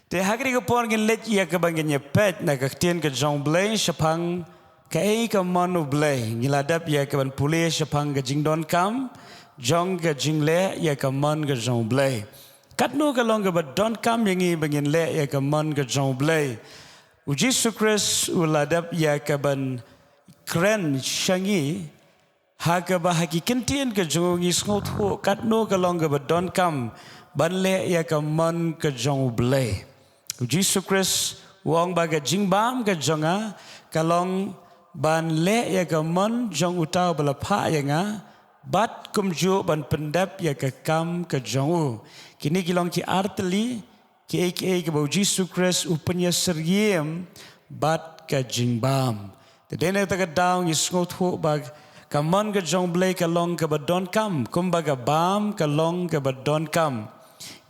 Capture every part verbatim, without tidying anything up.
Te ha kane ka por ngin leit ïa kaba ngin ïa peit na ka ktien ka jong U Blei shaphang kaei ka mon U Blei. Ngi la dep ïa kaban pule shaphang ka jingdonkam jong ka jingleh ïa ka mon ka jong U Blei. Katno ka long kaba donkam ïa ngi ba ngin leh ïa ka mon ka jong U Blei. U Jisu Khrist u la dep ïa kaban kren sha ngi ha kaba ha ki kyntien ka jong u ngi sngewthuh katno ka long kaba donkam ban leh ïa ka mon ka jong U Blei. U Jisu Khrist u ong ba ka jingbam ka jong nga ka long ban leh ïa ka mon jong uta uba la phah ïa nga, bad kumjuh ban pyndep ïa ka kam ka jong u. Kine ki long ki artylli kiei kiei kaba U Jisu Khrist u pynïasyriem bad ka jingbam. Te dei na kata ka daw ngi sngewthuh ba ka mon ka jong U Blei ka long kaba donkam kumba ka bam ka long kaba donkam.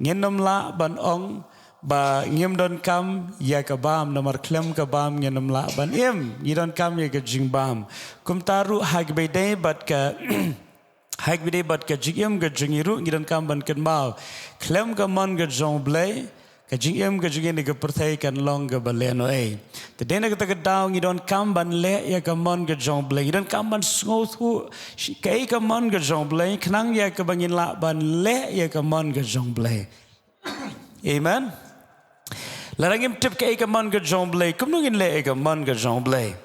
Ngin ym lah ban ong ba ngim donkam ïa ka bam, namar khlem ka bam ngin ym lah ban im. Ngi donkam ïa ka jingbam. Kumta ruh ha kaba ïadei bad ka ha kaba ïadei bad ka jingim ka jong ngi ruh ngi donkam ban kynmaw, khlem ka mon ka jong U Blei, ka jingim ka jong ngi ha kane ka pyrthei kan long kaba lehnohei. Te dei na kata ka daw ngi donkam ban leh ïa ka mon ka jong U Blei. Ngi donkam ban sngewthuh kaei ka mon ka jong U Blei khnang ïa kaba ngin lah ban leh ïa ka mon ka jong U Blei. Amen. Lada ngim tip kaei ka mon ka jong U Blei, kumno ngin leh ïa ka mon ka jong U Blei?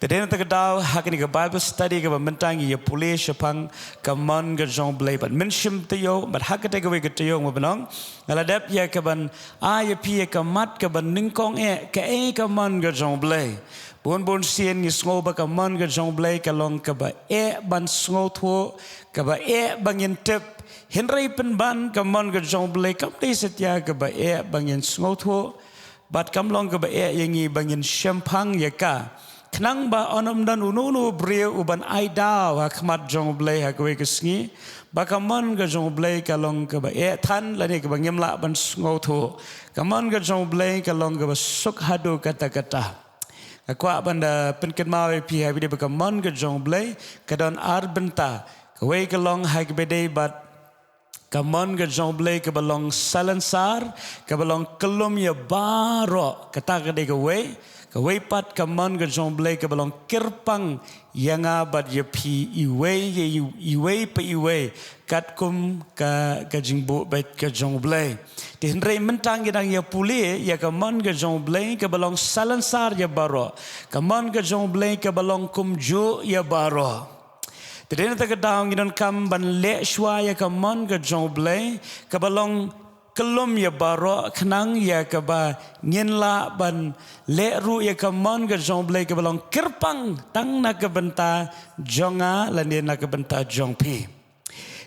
Te dei na kata ka daw ha kane ka Bible study kaba mynta ngi ïa pule shaphang ka mon ka jong U Blei. Bad mynshim taïew, bad ha kata kawei ka taïew nga ban ong, nga la dep ïa kaban ai ïa phi ïa ka mat kaba nyngkong eh kaei ka mon ka jong U Blei. Bun bun sien ngi sngew ba ka mon ka jong U Blei ka long kaba eh ban sngewthuh, kaba eh ba ngin tip. Hynrei pynban ka mon ka jong U Blei kam dei satia kaba eh ba ngin sngewthuh, bad kam long kaba eh ïa ngi ba ngin shemphang ïa ka. Khnang ba un ym don uno uno u briew uban ai daw ha khmat jong U Blei ha kawei ka sngi ba ka mon ka jong U Blei ka long kaba eh than lane kaba ngim lah ban sngewthuh. Ka mon ka jong U Blei ka long kaba suk haduh katta katta. Nga kwah ban da pynkynmaw ïa phi ha kaba ïadei bad ka mon ka jong U Blei ka don ar bynta. Kawei ka long ha kaba ïadei bad ka mon ka jong U Blei kaba long salonsar, kaba long kyllum ïa baroh, kata ka dei kawei. Kawei pat ka mon ka jong U Blei kaba long kyrpang ïa nga bad ïa phi iwei ïa i-, iwei pa iwei, katkum ka, ka jingbuh beit ka jong U Blei. Te hynrei mynta ngi dang ïa pule ïa ka mon ka jong U Blei kaba long salonsar ïa baroh, ka mon ka jong U Blei kaba long kumjuh ïa baroh. Te dei na kata ka daw ngi donkam ban leh shuwa ïa ka mon ka jong U Blei kaba long kyllum ïa baroh khnang ïa kaba ngin lah ban leh ruh ïa ka mon ka jong U Blei kaba long kyrpang tang na ka bynta jong nga lane na ka bynta jong phi.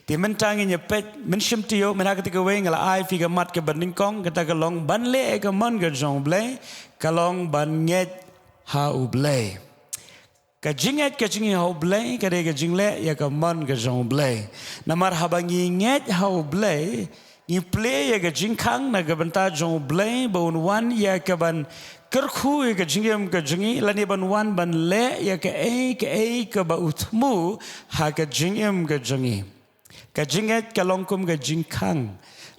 Te mynta ngin ïa peit, mynshim taïew, mynta kata kawei nga la ai phi ka mat kaba nyngkong, kata ka long ban leh ïa ka mon ka jong U Blei ka long ban ngeit ha U Blei. Ka jingngeit ka jong ngi ha U Blei ka dei ka jingleh ïa ka mon ka jong U Blei. Namar haba ngi ngeit ha U Blei, ngi plie ïa ka jingkhang na ka bynta jong U Blei ba un wan ïa kaban kyrkhu ïa ka jingim ka jong ngi lane ban wan ban leh ïa kaei kaei kaba u thmu ha ka jingim ka jong ngi. Ka jingngeit ka long kum ka jingkhang.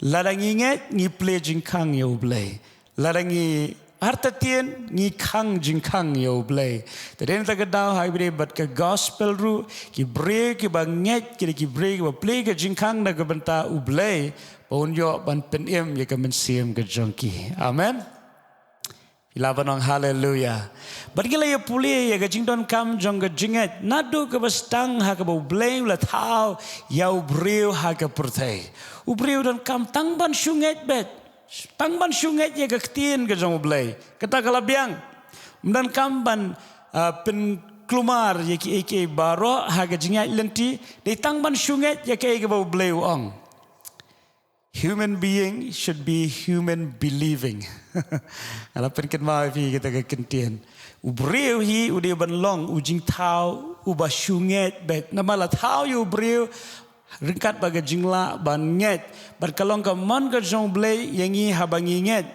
Lada ngi ngeit ngi plie jingkhang ïa U Blei. Lada ngi artatien ngi khang jingkhang ïa U Blei. Te dei na kata ka daw ha kaba ïadei bad ka gospel ruh, ki briew kiba ngeit ki dei ki briew kiba plie ka jingkhang na ka bynta U Blei ba un ïoh ban pynim ïa ka mynsiem ka jong ki. Amen. Phi lah ban ong haleluia. Bad ngi la ïa pule ïa ka jingdonkam jong ka jingngeit naduh kaba sdang ha kaba U Blei u la thaw ïa u briew ha ka pyrthei. U briew u donkam tang ban shu ngeit beit. Tang ban shu ngeit ïa ka ktien ka jong U Blei. Kata ka la biang. Um donkam ban, ah, pynkulmar ïa kiei kiei baroh ha ka jingngeit lynti. Dei tang ban shu ngeit ïa kaei kaba U Blei u ong. Human being should be human believing. Nga la pynkynmaw ïa phi kata ka kyntien. U briew hi u dei ban long u jingthaw uba shu ngeit beit. Namar la thaw ïa u briew ryngkat bad ka jinglah ban ngeit. Bad ka long ka mon ka jong U Blei ïa ngi haba ngi ngeit.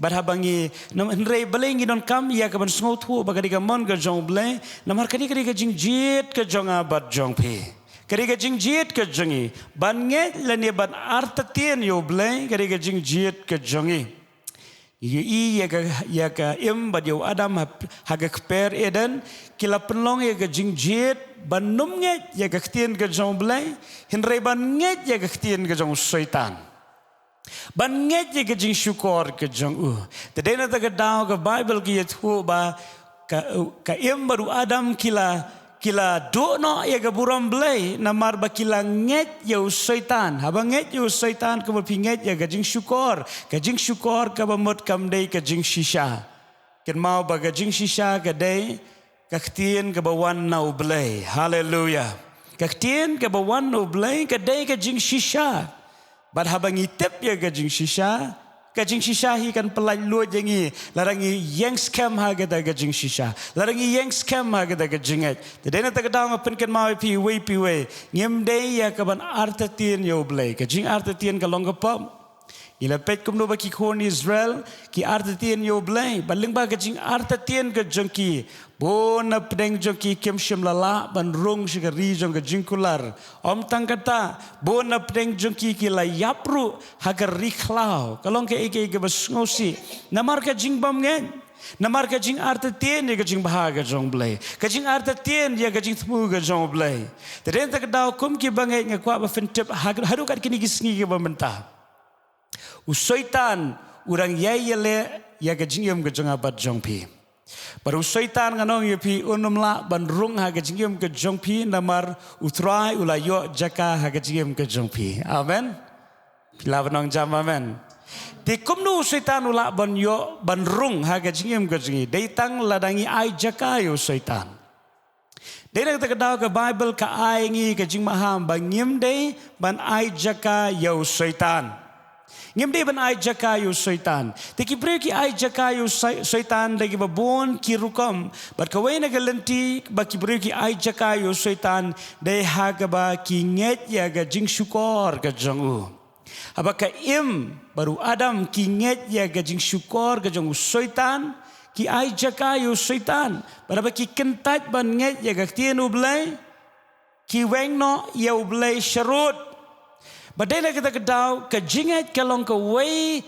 Bad haba ngi, nam-, hynrei balei ngi donkam ïa kaban sngewthuh ba ka dei ka mon ka jong U Blei. Namar ka dei, ka dei ka jingjied ka jong nga bad jong phi. Ka dei ka jingjied ka jong ngi. Ban ngeit lane ban artatien ïa U Blei, ka dei ka jingjied ka jong ngi. Ïohi ïa ka, ïa ka Im bad ïa u Adam ha, ha ka kper Eden, ki la pynlong ïa ka jingjied ban ym ngeit ïa ka ktien ka jong U Blei, hynrei ban ngeit ïa ka ktien ka jong u Soitan. Ban ngeit ïa ka jingshukor ka jong u. Te dei na kata ka daw ka Baibl ka ïathuh ba ka, ka Im bad u Adam ki la, ki la duh noh ïa ka burom Blei namar ba ki la ngeit ïa u Soitan. Haba ngeit ïa u Soitan kumba phi ngeit ïa ka jingshukor, ka jingshukor kaba mut kam dei ka jingshisha. Kynmaw ba ka jingshisha ka dei ka ktien kaba wan na U Blei. Haleluya. Ka ktien kaba wan na U Blei ka dei ka jingshisha. Bad haba ngi tip ïa ka jingshisha, ka jingshisha hi kan pyllait luid ïa ngi lada ngi ïeng skhem ha kata ka jingshisha, lada ngi ïeng skhem ha kata ka jingngeit. Te dei na kata ka daw nga pynkynmaw ïa phi iwei pa iwei, ngim dei ïa kaban artatien ïa U Blei. Ka jingartatien ka long ka pop. Ngi la peit kumno ba ki khun Israel ki artatien ïa U Blei, bad lyngba ka jingartatien ka jong ki, bun na pdeng jong ki kim shym la lah ban rung sha ka ri jong ka jingkular. Ym tang kata, bun na pdeng jong ki ki la ïap ruh ha ka ri khlaw. Ka long kaei kaei kaba sngewsih. Namar ka jingbymngeit. Namar ka jingartatien ïa ka jingbha ka jong U Blei. Ka jingartatien ïa ka jingthmu ka jong U Blei. Te dei na kata ka daw kum ki bangeit nga kwah ba phin tip ha, haduh kat kine ki sngi kiba mynta. U Soitan u dang ïai ïaleh ïa ka jingim ka jong nga bad jong phi. Bad u Soitan ngan ong ïa phi un ym lah ban rung ha ka jingim ka jong phi namar U Trai u la ïoh jaka ha ka jingim ka jong phi. Amen. Phi lah ban ong jam amen. Te kumno u Soitan u lah ban ïoh ban rung ha ka jingim ka jong ngi? Dei tang lada ngi ai jaka ïa u Soitan. Dei na kata ka daw ka Baibl ka ai ngi ka jingmaham ba ngim dei ban ai jaka ïa u Soitan. Ngim dei ban ai jaka ïa u Soitan. Te ki briew ki ai jaka ïa u Soi-, Soitan da kiba bun ki rukom. Bad kawei na ka lynti ba ki briew ki ai jaka ïa u Soitan dei ha kaba ki ngeit ïa ka jingshukor ka jong u. Haba ka Im bad u Adam ki ngeit ïa ka jingshukor ka jong u Soitan, ki ai jaka ïa u Soitan. Bad haba ki kyntait ban ngeit ïa ka ktien U Blei, ki weng noh ïa U Blei sharud. Bad dei na kata ka daw ka jingngeit ka long kawei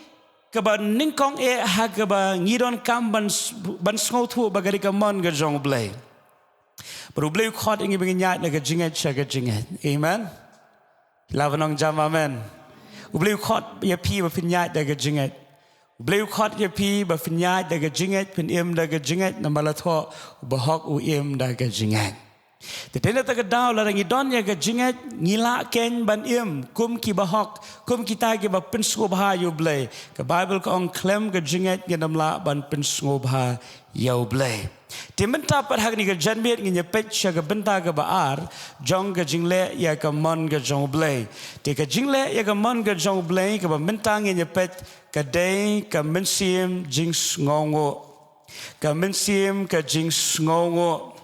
kaba nyngkong eh ha kaba ngi donkam ban s-, ban sngewthuh ba ka dei ka mon ka jong U Blei. Bad U Blei u khot ïa ngi ba ngin ïaid na ka jingngeit sha ka jingngeit. Amen. Lah ban ong jam amen. U Blei u khot ïa phi ba phin ïaid da ka jingngeit. U Blei u khot ïa phi ba phin ïaid da ka jingngeit, phin im da ka jingngeit, namar la thoh u bahok u im da ka jingngeit. Te dei na kata ka daw lada ngi don ïa ka jingngeit ngi lah keiñ ban im kum ki bahok, kum kita kiba pynsngewbha ïa U Blei. Ka Baibl ka ong khlem ka jingngeit ngin ym lah ban pynsngewbha ïa U Blei. Te mynta pat ha kane ka janmiet ngin ïa peit sha ka bynta kaba ar jong ka jingleh ïa ka mon ka jong U Blei. Te ka jingleh ïa ka mon ka jong U Blei kaba mynta ngin ïa peit ka dei ka mynsiem jingsngewnguh. Ka mynsiem ka jingsngewnguh.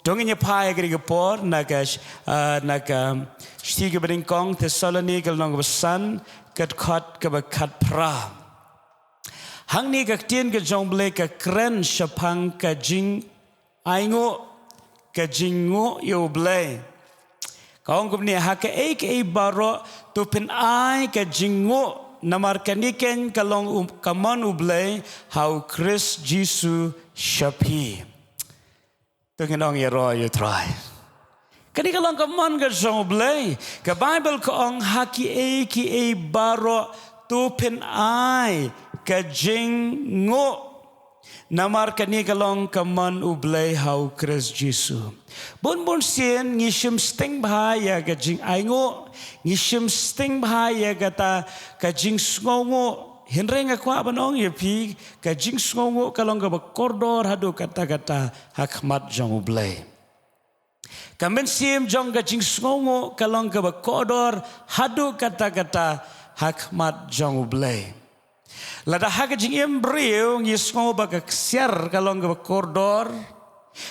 To ngin ïa phai ha kane ka por na ka, ah, na ka shithi kaba nyngkong Thessaloni ka lynnong kaba san, ka dkhot kaba khatphra. Hangne ka ktien ka jong U Blei ka kren shaphang ka jingainguh, ka jingnguh ïa U Blei. Ka ong kumne, ha kaei kaei baroh to phin ai ka jingnguh, namar kane keiñ ka long u-, ka mon U Blei ha U Khrist Jisu sha phi. To ngin ong ïaroh ïa U Trai. Kane ka long ka mon ka jong U Blei. Ka Baibl ka ong ha kiei kiei baroh to phin ai ka jingnguh. Namar kane ka long ka mon U Blei ha U Khrist Jisu. Bun bun sien ngi shim sting bha ïa ka jingainguh. Ngi shim sting bha ïa kata ka jingsngewnguh. Hynrei nga kwah ban ong ïa phi, ka jingsngewnguh ka long kaba kordor haduh katta katta ha khmat jong U Blei. Ka mynsiem jong ka jingsngewnguh ka long kaba kordor haduh katta katta ha khmat jong U Blei. Lada ha ka jingim briew ngi sngew ba ka ksiar ka long kaba kordor,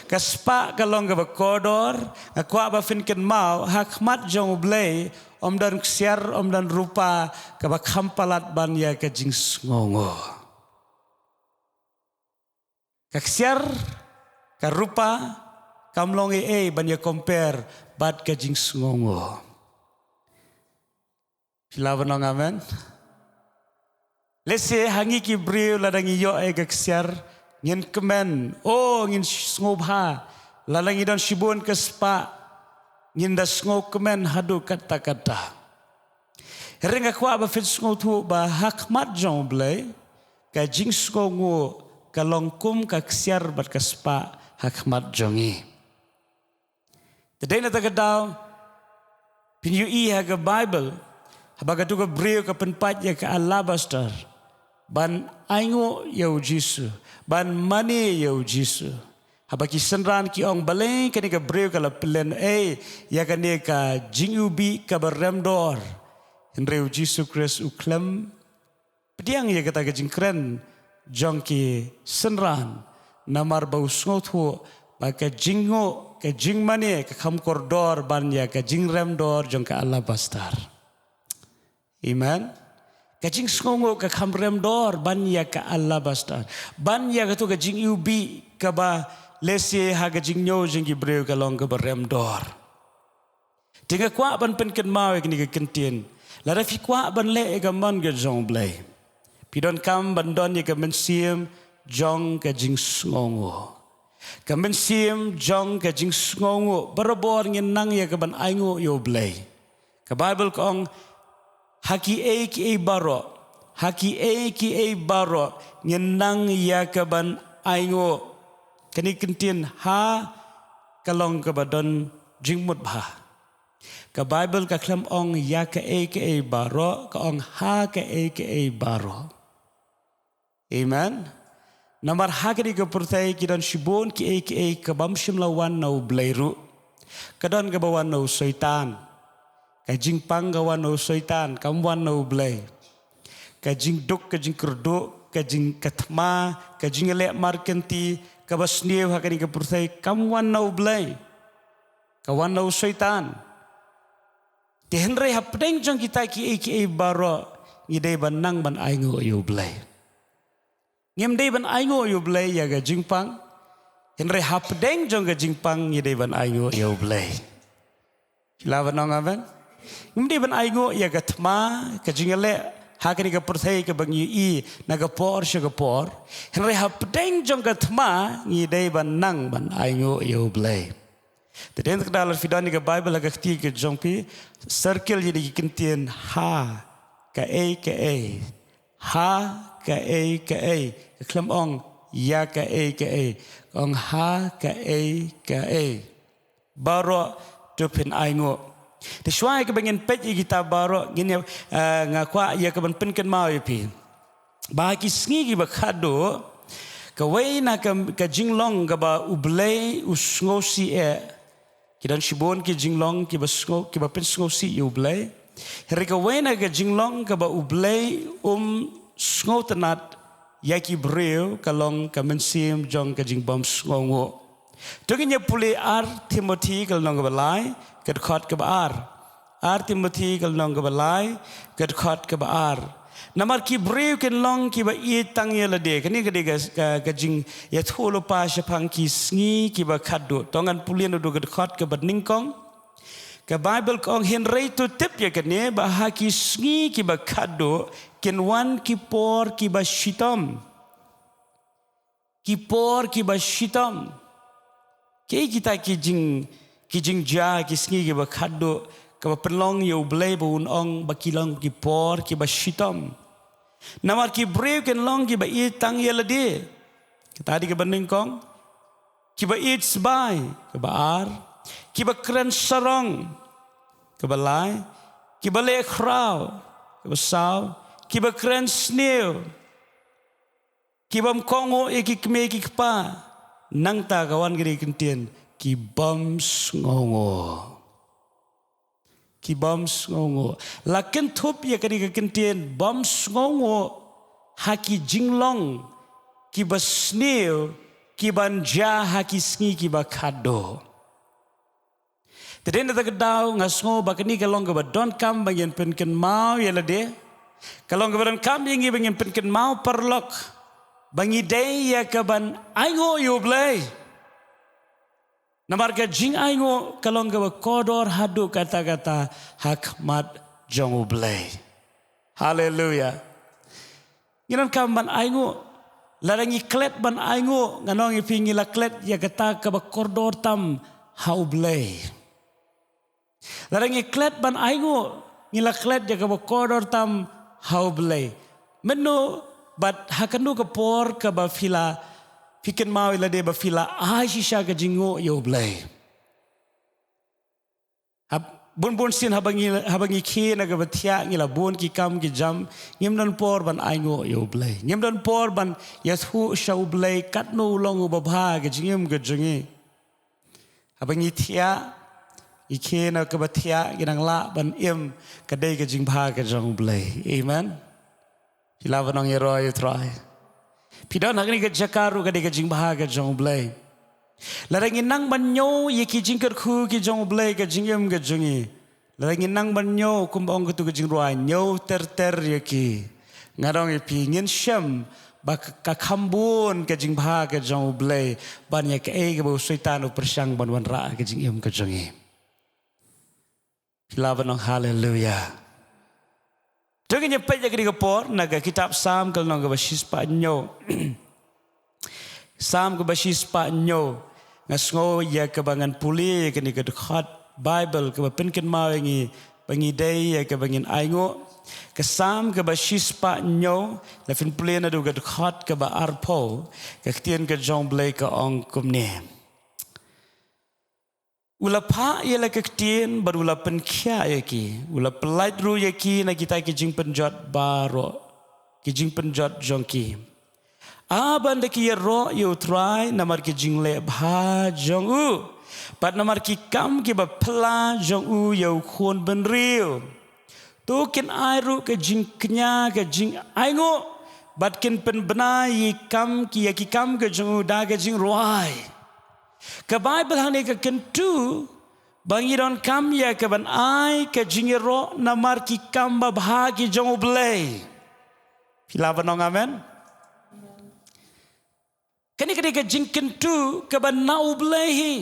ka spah ka long kaba kordor, nga kwah ba phin kynmaw ha khmat jong U Blei ym don ksiar, ym don rupa kaba kham palat ban ïa ka jingsngewnguh. Ka ksiar, ka rupa, kam long ei ei ban ïa compare bad ka jingsngewnguh. Phi lah ban ong amen. Lehse ha ngi ki briew lada ngi ïoh ïa ka ksiar, ngin kmen, oh, ngin sngewbha. Lada ngi don shibun ka spah, ngin da sngewkmen haduh katta katta. Hynrei nga kwah ba phin sngewthuh ba ha khmat jong U Blei, ka jingsngewnguh ka long kum ka ksiar bad ka spah ha khmat jong ngi. Te dei na kata ka daw, phin ïohi ha ka Baibl, haba katu ka briew ka pynpait ïa ka alabaster ban ainguh ïa U Jisu, ban mane ïa U Jisu. Haba ki synran ki ong, balei kane ka briew ka la pynlen ei ïa kane ka jingiwbih kaba remdor? Hynrei U Jisu Khrist u khlem pdiang ïa kata ka jingkren jong ki synran, namar ba u sngewthuh ba ka jingnguh, ka jingmane ka kham kordor ban ïa ka jingremdor jong ka alabaster. Amen. Ka jingsngewnguh ka kham remdor ban ïa ka alabaster, ban ïa katu ka jingiwbih kaba lehse ha ka jingñiew jong ki briew ka long kaba remdor. Te nga kwah ban pynkynmaw ïa kane ka kyntien. Lada phi kwah ban leh ïa ka mon ka jong U Blei, phi donkam ban don ïa ka mynsiem jong ka jingsngewnguh. Ka mynsiem jong ka jingsngewnguh, barabor ngin nang ïa ka ban ainguh ïa U Blei. Ka Baibl ka ong, ha kiei kiei baroh, ha kiei kiei baroh ngin nang ïa ka ban ainguh. Kane ka kyntien ha ka long kaba don jingmut bha. Ka Baibl ka khlem ong ïa kaei kaei baroh, ka ong ha kaei kaei baroh. Amen. Namar ha kane ka pyrthei ki don shibun kiei kiei kaba ym shym la wan na U Blei ruh. Ka don kaba wan na u Soitan. Ka jingpang ka wan na u Soitan, kam wan na U Blei. Ka jingduk, ka jingkyrduh, ka jing, ka thma, ka jingleh markynti, kaba sniew ha kane ka pyrthei, kam wan na U Blei. Ka wan na u Soitan. Te hynrei hapdeng jong kita kiei kiei baroh, ngi dei ban nang ban ainguh ïa U Blei. Ngim dei ban ainguh ïa U Blei ïa ka jingpang. Hynrei hapdeng jong ka jingpang ngi dei ban ainguh ïa U Blei. Phi lah ban ong amen? Ngim dei ban ainguh ïa ka thma, ka jingleh ha kane ka pyrthei kaba ngi ïohi na ka por sha ka por. Hynrei hapdeng jong ka thma ngi dei ban nang ban ainguh ïa U Blei. Te dei na kata ka daw lada phi don ïa ka Baibl ha ka kti ka jong phi, circle ïa kine ki kyntien ha kaei kaei. Ha kaei kaei. Ka khlem ong ïa kaei kaei. Ka ong ha kaei kaei. Baroh to phin ainguh. Te shuwa ïa kaba ngin peit ïa kita baroh, ngin ïa, eh, nga kwah ïa ka ban pynkynmaw ïa phi ba ha ki sngi kiba khadduh, kawei na ka, ka jinglong kaba U Blei u sngewsih eh. Ki don shibun ki jinglong kiba sngew, kiba pynsngewsih ïa U Blei. Hynrei kawei na ka jinglong kaba U Blei um sngewtynnad ïa ki briew ka long ka mynsiem jong ka jingbym sngewnguh. To ngin ïa pule Ar Timothi ka lynnong kaba lai, ka dkhot kaba ar. Ar Timothi ka lynnong kaba lai, ka dkhot kaba ar. Namar ki briew kin long kiba ïeit tang ïa lade. Kane ka dei ka, ka, ka jingïathuhlypa shaphang ki sngi kiba khadduh. To ngan pule naduh ka dkhot kaba nyngkong. Ka Baibl ka ong, hynrei to tip ïa kane ba ha ki sngi kiba khadduh kin wan ki por kiba shitom. Ki por kiba shitom. Kiei kita ki jing, ki jingjia ki sngi kiba khadduh kaba pynlong ïa U Blei ba un ong ba ki long ki por kiba shitom? Namar ki briew kin long kiba ïeit tang ïa lade. Kata dei kaba nyngkong. Kiba ïeit sbai, kaba ar. Kiba kren sarong, kaba lai. Kiba leh khraw, kaba saw. Kiba kren sniew. Kibym kohnguh ïa ki kmie ki kpa. Nangta ka wan kane ka kyntien, kibym sngewnguh. Kibym sngewnguh. La kynthup ïa kane ka kyntien bym sngewnguh ha ki jinglong kiba sniew kiban jia ha ki sngi kiba khadduh. Te dei na kata ka daw nga sngew ba kane ka long kaba donkam ba ngin pynkynmaw ïa lade. Ka long kaba donkam ïa ngi ba ngin pynkynmaw paralok ba ngi dei ïa kaban ainguh ïa U Blei. Namar ka jingainguh ka long kaba kordor haduh katta katta ha khmat jong U Blei. Haleluia. Ngi donkam ban ainguh. Lada ngi klet ban ainguh, ngan ong ïa phi ngi la klet ïa kata kaba kordor tam ha U Blei. Lada ngi klet ban ainguh, ngi la klet ïa kaba kordor tam ha U Blei. Mynno bad ha kano ka por kaba phi la, phi kynmaw ïa lade ba phi la ai shisha ka jingnguh ïa U Blei. Hap, bun bun sien haba ngi, haba ngi khie na kaba thiah ngi la bun ki kam ki jam, ngim don por ban ainguh ïa U Blei. Ngim don por ban ïathuh sha U Blei katno u long uba bha ha ka jingim ka jong ngi. Haba ngi thiah, ngi khie na kaba thiah, ngi nang lah ban im, ka dei ka jingbha ka jong U Blei. Amen. Phi lah ban ong ïaroh ïa U Trai. Phi don ha kane ka jaka ruh ka dei ka jingbha ka jong U Blei. Lada ngi nang ban ñiew ïa ki jingkyrkhu ki jong U Blei ha ka jingim ka jong ngi. Lada ngi nang ban ñiew kumba ong katu ka jingrwai, ñiew ter ter ïa ki. Ngan ong ïa phi ngin shem ba ka, ka kham bun ka jingbha ka jong U Blei ban ïa kaei kaba u Soitan u pyrshang ban wanrah ha ka jingim ka jong ngi. Phi lah ban ong haleluia. To ngin ïa peit ïa kane ka por na ka kitab Salm ka lynnong kaba shispah hynñiew. Salm kaba shispah hynñiew. Nga sngew ïa kaba ngan pule ïa kane ka dkhot Baibl kaba pynkynmaw ïa ngi ba ngi dei ïa kaba ngin ainguh. Ka Salm kaba shispah hynñiew, la phin pule naduh ka dkhot kaba arphew, ka ktien ka jong U Blei ka ong kumne. U la phah ïa la ka ktien bad u la pynkhiah ïa ki, u la pyllait ruh ïa ki na kita ki jingpynjot baroh, ki jingpynjot jong ki. Haba ynda ki ïaroh ïa U Trai namar ki jingleh bha jong u bad namar ki kam kiba phylla jong u ïa u khun bynriew. To kin ai ruh ka jingkñia, ka jingainguh, bad kin pynbna ïa ki kam, ki, ïa ki kam ka jong u da ka jingrwai. Ka Baibl hangne ka kyntu ba ngi donkam ïa kaban ai ka jingïaroh namar ki kam babha ki jong U Blei. Phi lah ban ong amen. Kane ka dei ka jingkyntu kaba na U Blei hi.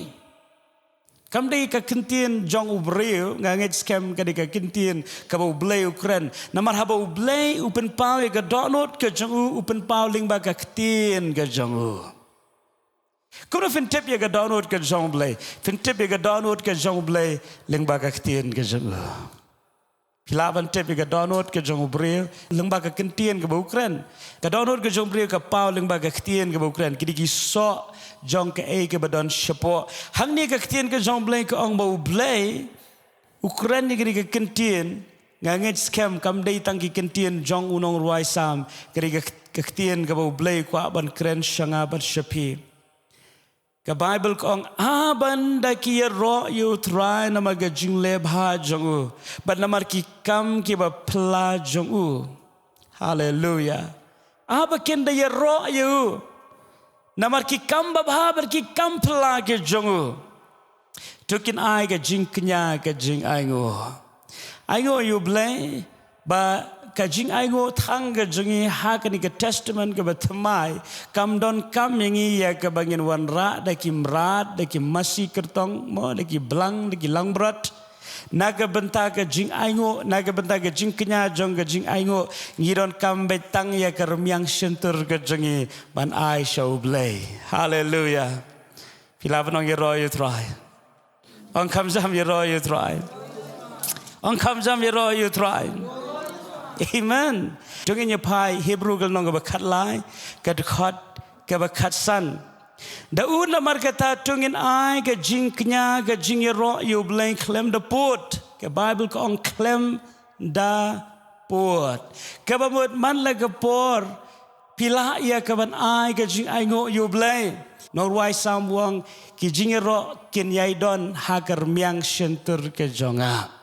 Kam dei ka ktien jong u briew, nga ngeit skhem ka dei ka ktien kaba U Blei u kren. Namar haba U Blei u pynpaw ïa ka dohnud ka jong u, u pynpaw lyngba ka ktien ka jong u. Kumno phin tip ïa ka dohnud ka jong U Blei? Phin tip ïa ka dohnud ka jong U Blei lyngba ka ktien ka jong u. Phi lah ban tip ïa ka dohnud ka jong u briew lyngba ka ktien kaba u kren. Ka dohnud ka jong u briew ka paw lyngba ka ktien kaba u kren. Ki dei ki soh jong kaei kaba don shapoh. Hangne ka ktien ka jong U Blei ka ong ba U Blei u kren ïa kane ka ktien. Nga ngeit skhem kam dei tang ki ktien jong u nongrwai Salm, ka dei ka, ka ktien kaba U Blei u kwah ban kren sha nga bad sha phi. Ka Baibl ka ong, haba ynda ki ïaroh ïa U Trai namar ka jingleh bha jong u bad namar ki kam kiba phylla jong u. Haleluia. Haba kin da ïaroh ïa u namar ki kam babha bad ki kam phylla ki jong u, to kin ai ka jingkñia, ka jingainguh. Ainguh ïa U Blei ba ka jingainguh tang ka jong ngi ha kane ka Testament kaba thymmai kam donkam ïa ngi ïa kaba ngin wanrah da ki mrad, da ki masi kyrtong, mo, da ki blang, da ki langbrot. Na ka bynta ka jingainguh, na ka bynta ka jingkñia jong ka jingainguh, ngi donkam beit tang ïa ka rmiang shyntur ka jong ngi ban ai sha U Blei. Haleluia. Phi lah ban ong ïaroh ïa U Trai. Ong kham jam ïaroh ïa U Trai. Ong kham jam ïaroh ïa U Trai. Amen. To ngin ïa phai Hebru ka lynnong kaba khatlai, ka dkhot kaba khatsan. Da u namar kata to ngin ai ka jingkñia, ka jingïaroh ïa U Blei khlem da pud. Ka Baibl ka ong khlem da pud. Kaba mut man la ka por phi lah ïa kaban ai ka jingainguh ïa U Blei. Nongrwai Salm u ong, ki jingïaroh kin ïai don ha ka rmiang shyntur ka jong nga.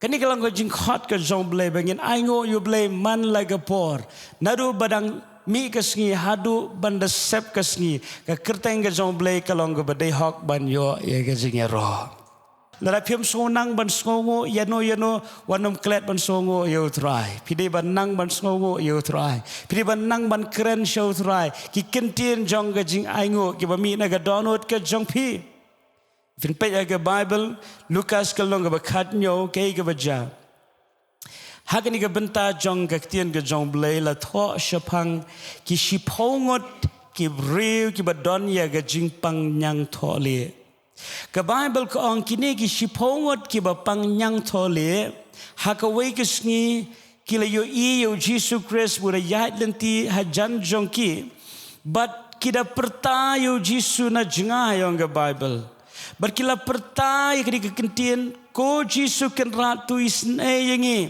Kane ka long ka jingkhot ka jong U Blei ba ngin ainguh ïa U Blei man la ka por. Naduh ba dang mih ka sngi haduh ban da sep ka sngi, ka kyrteng ka jong U Blei ka long kaba dei hok ban ïoh ïa ka jingïaroh. Lada phim sngewbha ban sngewnguh ïano ïano, wat nym klet ban sngewnguh ïa U Trai. Phi dei ban nang ban sngewnguh ïa U Trai. Phi dei ban nang ban kren sha U Trai. Ki ktien jong ka jingainguh kiba mih na ka dohnud ka jong phi. Phin peit ïa ka Baibl, Lukas ka lynnong kaba khathynñiew, kaei kaba jia. Ha kane ka bynta jong ka ktien ka jong U Blei la thoh shaphang ki shiphew ngut ki briew kiba don ïa ka jingpang ñiangthohlieh. Ka Baibl ka ong kine ki shiphew ngut kiba pang ñiangthohlieh, ha kawei ka sngi ki la ïohi ïa U Jisu Khrist u da ïaid lynti hajan jong ki. Bad ki da pyrta ïa U Jisu na jngai, ong ka Baibl. Bad ki la pyrta ïa kane ka kyntien, "Ko Jisu Kynrad, to isynei ïa ngi."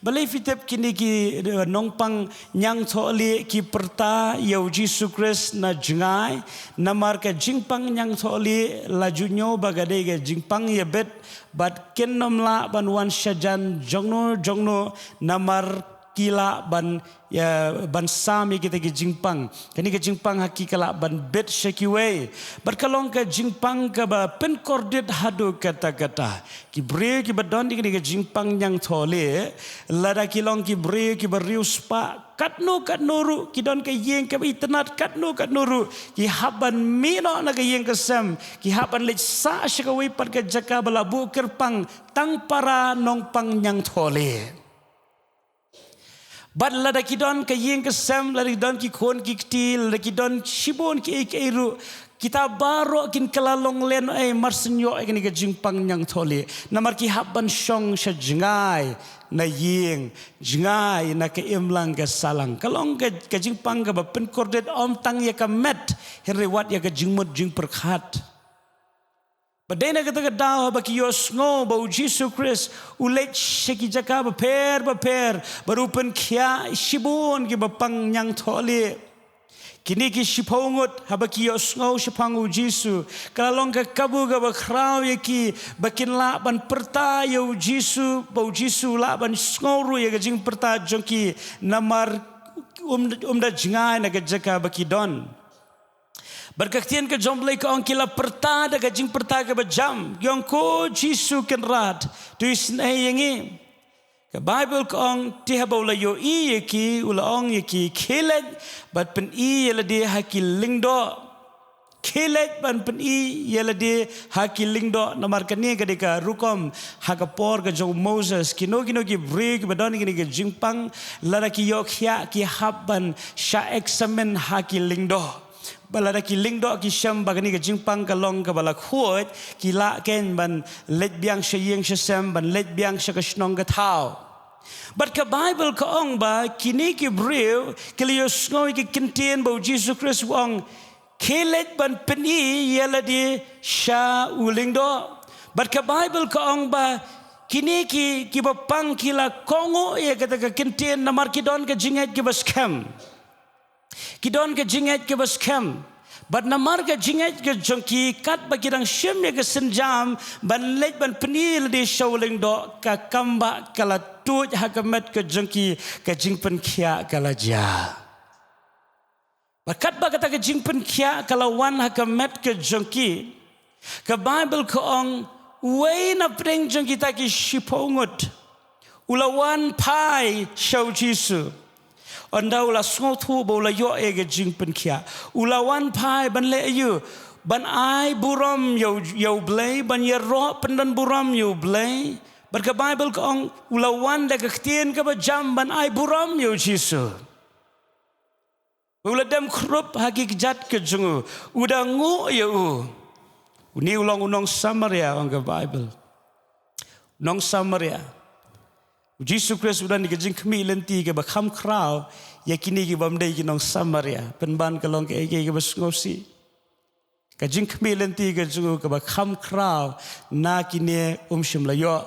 Balei phi tip kine ki, eh, nongpang ñiangthohlieh ki pyrta ïa U Jisu Khrist na jngai? Namar ka jingpang ñiangthohlieh la ju ñiew ba ka dei ka jingpang ïabit, bad kin nym lah ban wan shajan jongno jongno, namar ki lah ban, ïa, ban sam ïa kita ki jingpang. Kane ka jingpang ha ki ka lah ban bit sha kiwei. Bad ka long ka jingpang kaba pynkordit haduh katta katta. Ki briew kiba don ïa kane ka jingpang ñiangthohlieh, lada ki long ki briew kiba riewspah katno katno ruh, ki don ka ïing kaba itynnad katno katno ruh, ki hap ban mih noh na ka ïing ka sem, ki hap ban leit sah sha kawei pat ka jaka ba la buh kyrpang tang para nongpang ñiangthohlieh. Bad lada ki don ka ïing ka sem, lada ki don ki khun ki kti, lada ki don shibun kiei kiei ruh, kita baroh kin kylla long lehnohei mar shu ïoh ïa kane ka jingpang ñiangthohlieh. Namar ki hap ban shong sha jngai na ïing, jngai na ka imlang ka sahlang. Ka long ka, ka jingpang kaba pynkordit ym tang ïa ka met, hynrei wat ïa ka jingmut jingpyrkhat. Bad dei na kata ka daw haba ki ïohsngew ba U Jisu Khrist u leit sha ki jaka bapher bapher, bad u pynkhiah shibun kiba pang ñiangthohlieh. Kine ki shiphew ngut haba ki ïohsngew shaphang U Jisu, ka la long ka kabu kaba khraw ïa ki ba kin lah ban pyrta ïa U Jisu, ba U Jisu u lah ban sngew ruh ïa ka jingpyrta jong ki, namar um, um da jngai na ka jaka ba ki don. Bad ka ktien ka jong U Blei ka ong ki la pyrta da ka jingpyrta kaba jam, ki ong, "Ko Jisu Kynrad, to isynei ïa ngi." Ka Baibl ka ong, te haba u la ïohi ïa ki, u la ong ïa ki, "Khie leit bad pyni ïa lade ha ki lyngdoh." Khie leit bad pyni ïa lade ha ki lyngdoh. Namar kane ka dei ka rukom ha ka por ka jong u Moses, kino kino ki briew kiba don ïa kane ka jingpang, lada ki ïoh khiah ki hap ban shah eksamin ha ki lyngdoh. Bad lada ki lyngdoh ki shem ba kane ka jingpang ka long kaba la khuid, ki lah keiñ ban leit biang sha ïing sha sem, ban leit biang sha ka shnong ka thaw. Bad ka Baibl ka ong ba kine ki briew ki la ïohsngew ïa ki kyntien ba U Jisu Khrist u ong, "Khie leit ban pyni ïa lade sha u lyngdoh." Bad ka Baibl ka ong ba kine ki, kiba pang ki la kohnguh ïa kata ka kyntien namar ki don ka jingngeit kiba skhem. Ki don ka jingngeit kaba skhem. Bad namar ka jingngeit ka jong ki, katba ki dang shim ïa ka sienjam ban leit ban pyni ïa lade sha u lyngdoh, ka kambah ka la tuid ha ka met ka jong ki, ka jingpynkhiah ka la jia. Bad katba kata ka jingpynkhiah ka la wan ha ka met ka jong ki, ka Baibl ka ong, uwei na pdeng jong kita ki shiphew ngut u la wan phai sha U Jisu. Ynda u la sngewthuh ba u la ïoh ïa ka jingpynkhiah, u la wan phai ban leh aïu? Ban ai burom ïa U, ïa U Blei, ban ïaroh pyndon burom ïa U Blei. Bad ka Baibl ka ong, u la wan da ka ktien kaba jam ban ai burom ïa U Jisu. U la dem khrup ha ki kjat ka jong u, u da nguh ïa u. Une u long u nong Samaria, ong ka Baibl. Nong Samaria. U Jisu Khrist u don ka jingkhmih lynti kaba kham khraw ïa kine ki bym dei ki nong Samaria. Pynban ka long kaei kaei kaba sngewsih. Ka jingkhmih lynti ka jong u kaba kham khraw na kine um shym la ïoh.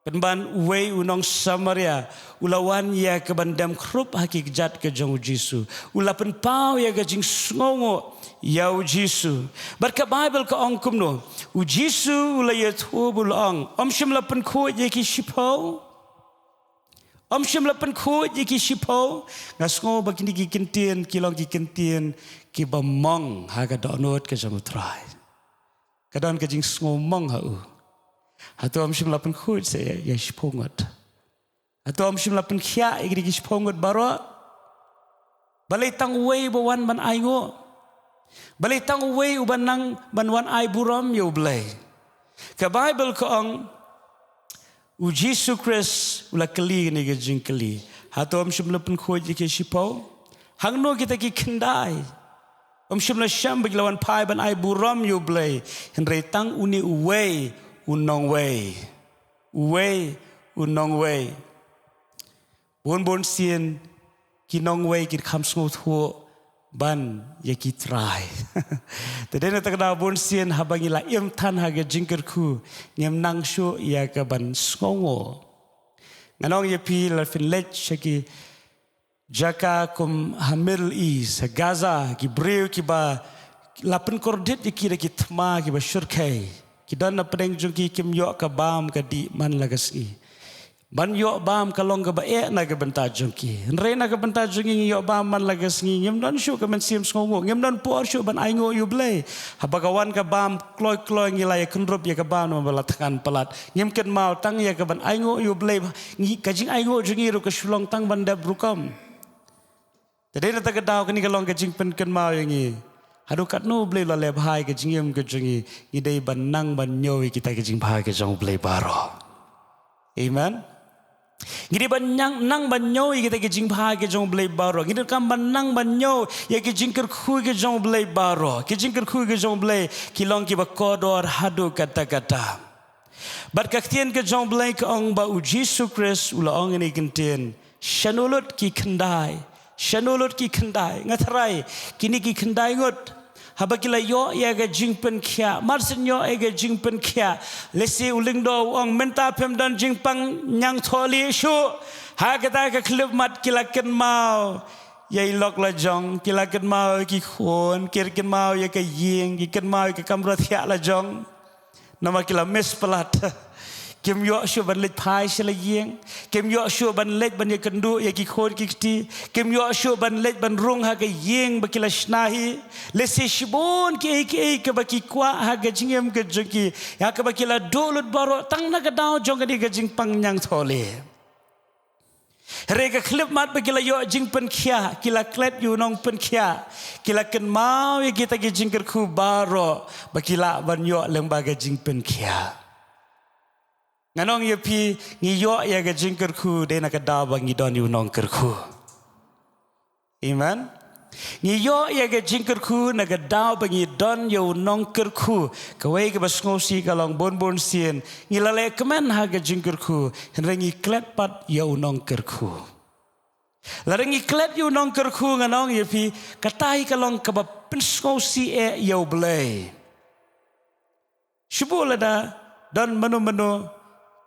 Pynban uwei u nong Samaria u la wan ïa kaban dem khrup ha ki kjat ka jong U Jisu. U la pynpaw ïa ka jingsngewnguh ïa U Jisu. Bad ka Baibl ka ong kumno? U Jisu u la ïathuh bad u la ong, um shym la pynkhuid ïa ki shiphew? Um shym la pynkhuid ïa ki shiphew? Nga sngew ba kine ki kyntien ki long ki kyntien kiba mong ha ka dohnud ka jong U Trai. Ka don ka jingsngew mong ha u. Hato um shym la pynkhuid sa ïa, ïa shiphew ngut? Hato um shym la pynkhiah ïa kine ki shiphew ngut baroh? Balei tang uwei uba wan ban ainguh? Balei tang uwei uba nang ban wan ai burom ïa U Blei? Ka Baibl ka ong, U Jisu Khrist u la kylli kane ka jingkylli. Hato ym shym la pynkhuid ïa ki shiphew? Hangno kita ki khyndai? Ym shym la shem ba ki la wan phai ban ai burom ïa U Blei. Hynrei tang une uwei u nongwei. Uwei u nongwei. Bun bun sien ki nongwei ki kham sngewthuh ban ïa ki trai. Te dei na kata ka daw bun sien haba ngi la im than ha ka jingkyrkhu, ngim nang shuh ïa ka ban sngewnguh. Ngan ong ïa phi, la phin leit sha ki jaka kum ha Middle East, ha Gaza, ki briew kiba la pynkordit ïa ki da ki thma kiba shyrkhei. Ki don na pdeng jong ki, kim ïoh ka bam ka dih man la ka sngi. Ban ïoh bam ka long kaba eh na ka bynta jong ki. Hynrei na ka bynta jong ngi, ngi ïoh bam man la ka sngi, ngim don shuh ka mynsiem sngewnguh, ngim don por shuh ban ainguh ïa U Blei. Haba ka wan ka bam kloi kloi, ngi la ïakynrup ïa ka bam namar ba la thngan palat. Ngim kynmaw tang ïa ka ban ainguh ïa U Blei. Ngi, ka jingainguh jong ngi ruh ka shu long tang ban dep rukom. Te dei na kata ka daw kane ka long ka jingpynkynmaw ïa ngi. Haduh katno U Blei u la leh bha ïa ka jingim ka jong ngi, ngi dei ban nang ban ñiew ïa kita ki jingbha ki jong U Blei baroh. Amen. Ngi dei ban nang, nang ban ñiew ïa kita ki jingbha ki jong U Blei baroh. Ngi dei kam ban nang ban ñiew ïa ki jingkyrkhu ki jong U Blei baroh. Ki jingkyrkhu ki jong U Blei ki long kiba kordor haduh katta katta. Bad ka ktien ka jong U Blei ka ong ba U Jisu Khrist u la ong ïa kane ka ktien, shano lut ki khyndai? Shano lut ki khyndai? Nga tharai kine ki khyndai ngut, haba ki la ïoh ïa ka jingpynkhiah, mar shen ïoh ïa ka jingpynkhiah, lehse u lyngdoh u ong, mynta phim don jingpang ñiangthohlieh shuh. Ha kata ka khyllipmat ki la kynmaw ïa i lok la jong, ki la kynmaw ïa ki khun, ki kynmaw ïa ka ïing, ki kynmaw ïa ka kamra thiah la jong. Namar ki la miss palat. Kim ïoh shuh ban leit phai sha la ïing. Kim ïoh shuh ban leit ban ïakynduh ïa ki khun ki kti. Kim ïoh shuh ban leit ban rung ha ka ïing ba ki la shna hi. Lehse shibun kiei kiei kaba ki kwah ha ka jingim ka jong ki, ïa kaba ki la duh lut baroh, tang na ka daw jong kane ka jingpang ñiangthohlieh. Hynrei ka khyllipmat ba ki la ïoh jingpynkhiah, ki la klet ïa u nongpynkhiah, ki la kynmaw ïa kita ki jingkyrkhu baroh ba ki lah ban ïoh lyngba ka jingpynkhiah. Ngan ong ïa phi, ngi ïoh ïa ka jingkyrkhu dei na ka daw ba ngi don ïa u nongkyrkhu. Amen. Ngi ïoh ïa ka jingkyrkhu na ka daw ba ngi don ïa u nongkyrkhu. Kawei kaba sngewsih ka long bun bun sien ngi la leh kmen ha ka jingkyrkhu, hynrei ngi klet pat ïa u nongkyrkhu. Lada ngi klet ïa u nongkyrkhu, ngan ong ïa phi, kata hi ka long kaba pynsngewsih eh ïa U Blei. Shu buh lada don mano mano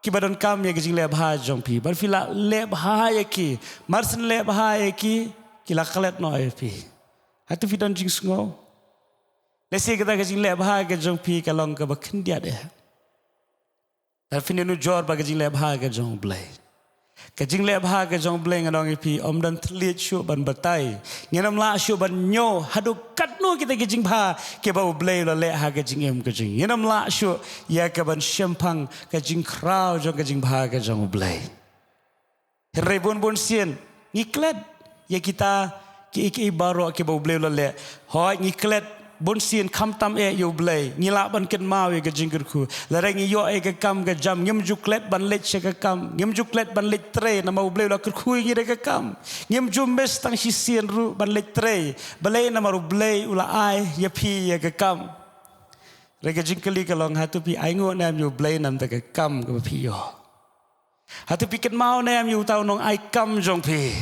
kiba donkam ïa ka jingleh bha jong phi, bad phi la leh bha ïa ki, mar shen leh bha ïa ki, ki la klet noh ïa phi. Hato phi don jingsngew? Lehse kata ka jingleh bha ka jong phi ka long kaba khyndiat eh. Lada phin ïanujor bad ka jingleh bha ka jong U Blei. Ka jingleh bha ka jong U Blei, ngan ong ïa phi, ym don thylliej shuh ban batai. Ngin ym lah shuh ban ñiew haduh katno kita ki jingbha kiba U Blei u la leh ha ka jingim ka jong ngi. Ngin ym lah shuh ïa ka ban shemphang ka jingkhraw jong ka jingbha ka jong U Blei. Hynrei bun bun sien ngi klet ïa kita kiei kiei baroh kiba U Blei u la leh. Hooid, ngi klet bun sien khamtam eh ïa U Blei, ngi lah ban kynmaw ïa ka jingkyrkhu. Lada ngi ïoh ïa ka kam ka jam, ngim ju klet ban leit sha ka kam, ngim ju klet ban leit trei namar U Blei u la kyrkhu ïa ngi da ka kam. Ngim ju miss tang shisien ruh ban leit trei. Balei? Namar U Blei u la ai ïa phi ïa ka kam. Hynrei ka jingkylli ka long, hato phi ainguh ne em ïa U Blei namar ka kam kaba phi ïoh? Hato phi kynmaw ne em ïa uta u nongai kam jong phi?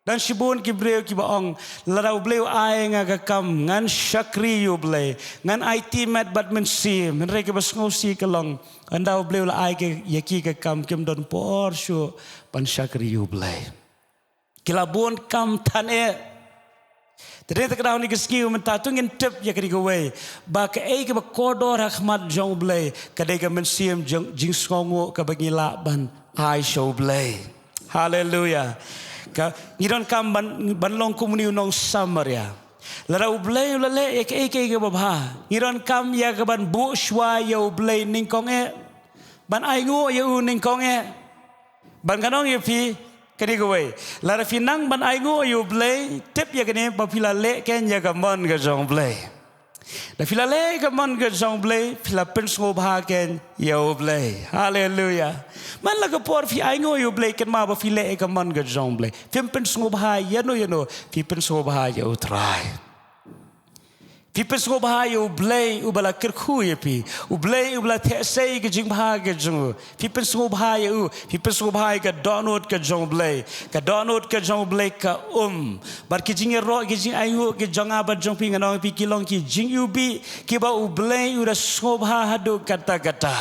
Don shibun ki briew kiba ong, lada U Blei u ai nga ka kam, ngan shakri ïa U Blei, ngan aiti met bad mynsiem. Hynrei kaba sngewsih ka long, ynda U Blei u la ai ka, ïa ki ka kam, kim don por shuh ban shakri ïa U Blei. Ki la bun kam than eh. Te dei na kata ka daw kane ka sngi mynta, to ngin tip ïa kane kawei, ba kaei kaba kordor ha khmat jong U Blei ka dei ka mynsiem jong, jingsngewnguh kaba ngi lah ban ai sha U Blei. Haleluia. Ka, ngi donkam ban, ban long kum une u nong Samaria. Lada U Blei u la leh ïa kaei kaei kaba bha, ngi donkam ïa ka ban buh shuwa ïa U Blei nyngkong eh, ban ainguh ïa u nyngkong eh. Bad ngan ong ïa phi kane kawei, lada phi nang ban ainguh ïa U Blei, tip ïa kane, ba phi la leh keiñ ïa ka mon ka jong U Blei. Da phi la leh ïa ka mon ka jong U Blei, phi la pynsngewbha kein ïa U Blei. Haleluya. Man la ka por phi ainguh ïa U Blei, kynmaw ba phi leh ïa ka mon ka jong U Blei. Phim pynsngewbha ïano ïano, phi pynsngewbha ïa U Trai. Phi pynsngewbha ïa U Blei uba la kyrkhu ïa phi. U Blei uba la theh sei ïa ka jingbha ka jong u. Phi pynsngewbha ïa u. Phi pynsngewbha ïa ka dohnud ka jong U Blei. Ka dohnud ka jong U Blei ka um. Bad ki jingïaroh, ki jingainguh ki jong nga bad jong phi, ngan ong ïa phi, ki long ki jingiwbih kiba U Blei u da sngewbha haduh katta katta.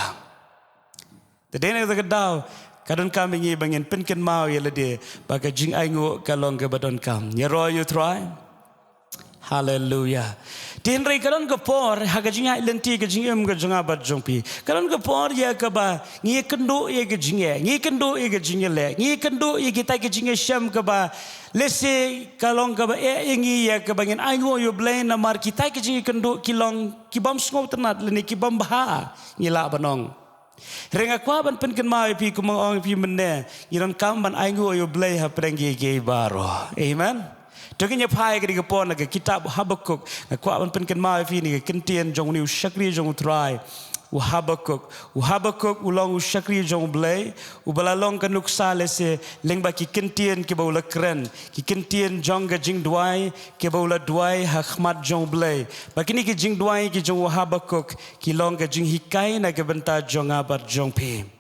Te dei na kata ka daw, ka donkam ïa ngi ba ngin pynkynmaw ïa lade ba ka jingainguh ka long kaba donkam. Ïaroh ïa U Trai. Haleluya. Te hynrei ka don ka por, ha ka jingïaid lynti ka jingim ka jong nga bad jong phi, ka don ka por ïa kaba ngi ïakynduh ïa ka jingeh, ngi ïakynduh ïa ka jingïaleh, ngi ïakynduh ïa kitai ki jingïashem kaba lehse ka long kaba eh ïa ngi ïa kaba ngin ainguh ïa U Blei, namar kitai ki jingïakynduh ki long ki bym sngewtynnat lane ki bym bha, ngi lah ban ong. Hynrei nga kwah ban pynkynmaw ïa phi, kumba nga ong ïa phi mynne, ngi donkam ban ainguh ïa U Blei hapdeng kiei kiei baroh. Amen. To ngin ïa phai ïa kane ka por na ka kitab Habakuk, nga kwah ban pynkynmaw ïa phi na ka kyntien jong une u shakri jong U Trai, u Habakuk. U Habakuk u long u shakri jong U Blei, uba la long ka nuksa lehse lyngba ki kyntien kiba u la kren, ki kyntien jong ka jingduwai kiba u la duwai ha khmat jong U Blei. Bad kine ki jingduwai ki jong u Habakuk ki long ka jinghikai na ka bynta jong nga bad jong phi.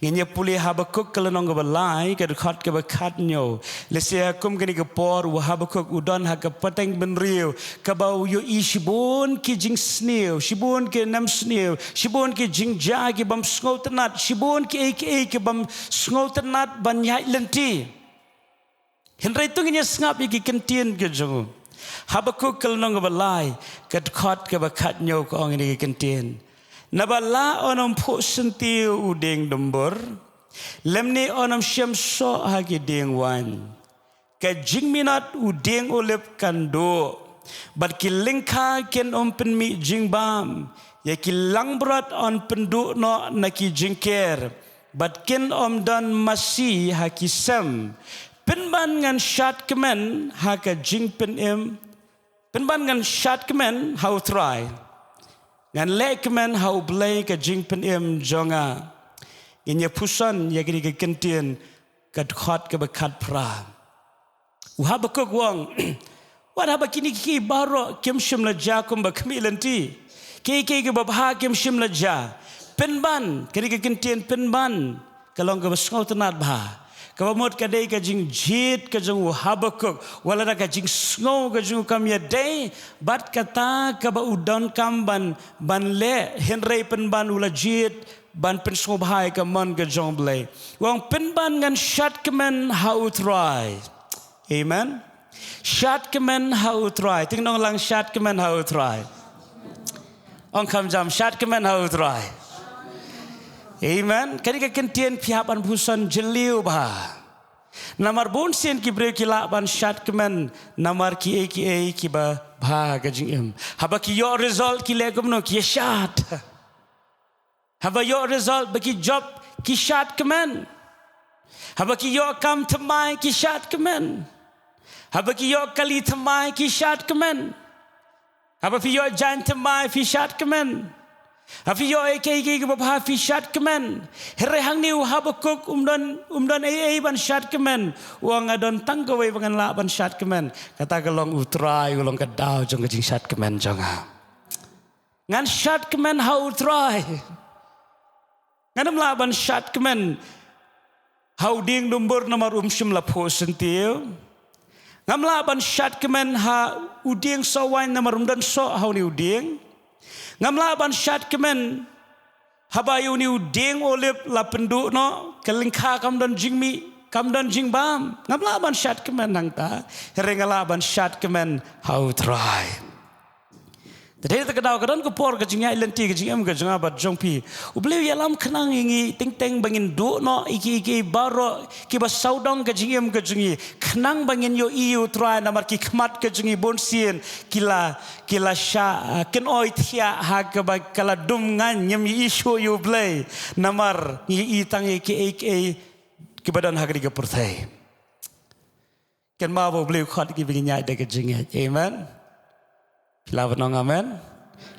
Ngin ïa pule Habakuk ka lynnong kaba lai, ka dkhot kaba khathynñiew. Lehse ha kum kane ka por u Habakuk u don ha ka pateng bynriew kaba u ïohi shibun ki jingsniew, shibun ki nemsniew, shibun ki jingjia ki bym sngewtynnat, shibun kiei kiei ki bym sngewtynnat ban ïaid lynti. Hynrei to ngin ïa sngap ïa ki kyntien ki jong u. Habakuk ka lynnong kaba lai, ka dkhot kaba khathynñiew, ka ong ïa ki kyntien. Naba lah un ym phuh syntiew u dieng dumbur, lymne un ym shim soh ha ki dieng waiñ. Ka jingminot u dieng olib kan duh, bad ki lyngkha kin ym pynmih jingbam. Ïa ki langbrot yn pynduh noh na ki jingker, bad kin ym don masi ha ki sem. Pynban ngan shad kmen ha ka jingpynim. Pynban ngan shad kmen ha U Trai, ngan leh kmen ha U Blei ka jingpynim jong nga. Ngin ïa pyrshang ïa kine ki kyntien, ka dkhot kaba khatphra. U Habakuk u ong, wat haba kine kiei baroh kim shym la jia kumba khmih lynti, kiei kiei kiba bha kim shym la jia, pynban, kane ka kyntien pynban ka long kaba sngewtynnat bha. Kaba mut ka dei ka jingjied ka jong u Habakuk, wat lada ka jingsngew ka jong u kam ïadei bad kata kaba u donkam ban, ban leh, hynrei pynban u la jied ban pynsngewbha ïa ka mon ka jong U Blei. U ong, pynban ngan shad kmen ha U Trai. Amen. Shad kmen ha U Trai. Te ngan ong lang, shad kmen ha U Trai. Ong kham jam, shad kmen ha U Trai. Amen. Kane ka kyntien phi hap ban pyrshang jylliew bha. Namar bunsien ki briew ki lah ban shad kmen namar kiei kiei kiba bha ha ka jingim. Haba ki ïoh result ki leh kumno? Ki ïa shad. Haba ïoh result ba ki jop, ki shad kmen. Haba ki ïoh kam thymmai, ki shad kmen. Haba ki ïoh kali thymmai, ki shad kmen. Haba phi ïoh jaiñ thymmai, phi shad kmen. Haba phi ïoh kiei kiei kiba bha, phi shad kmen. Hynrei hangne u Habakuk um don, um don ei ei ban shad kmen. U ong, nga don tang kawei ba ngan lah ban shad kmen. Kata ka long U Trai, u long ka daw jong ka jingshad kmen jong nga. Ngan shad kmen ha U Trai. Ngan ym lah ban shad kmen ha u dieng dumbur namar um shym la phuh syntiew. Ngam lah ban shad kmen ha u dieng soh waiñ namar um don soh ha une u dieng. Ngam lah ban shad kmen haba ïa une u dieng olib la pynduh noh, ka lyngkha kam don jingmih, kam don jingbam. Ngam lah ban shad kmen hangta. Hynrei nga lah ban shad kmen ha U Trai. Te dei na kata ka daw ka don ka por ka jingïaid lynti ka jingim ka jong nga bad jong phi. U Blei u ïalam khnang ïa ngi teng teng ba ngin duh noh ïa ki, ïa ki baroh kiba sawdong ka jingim ka jong ngi, khnang ba ngin ïohi ïa U Trai, namar ki khmat ka jong ngi bunsien ki la, ki la shah, ah, kynoi thiah ha kaba ka la dum ngaiñ, ngim ïohi shuh ïa U Blei namar ngi ïohi tang ïa kiei kiei kiba don ha kane ka pyrthei. Kynmaw ba U Blei u khot ïa ngi ba ngin ïaid da ka jingngeit. Amen. Phi lah ban ong amen.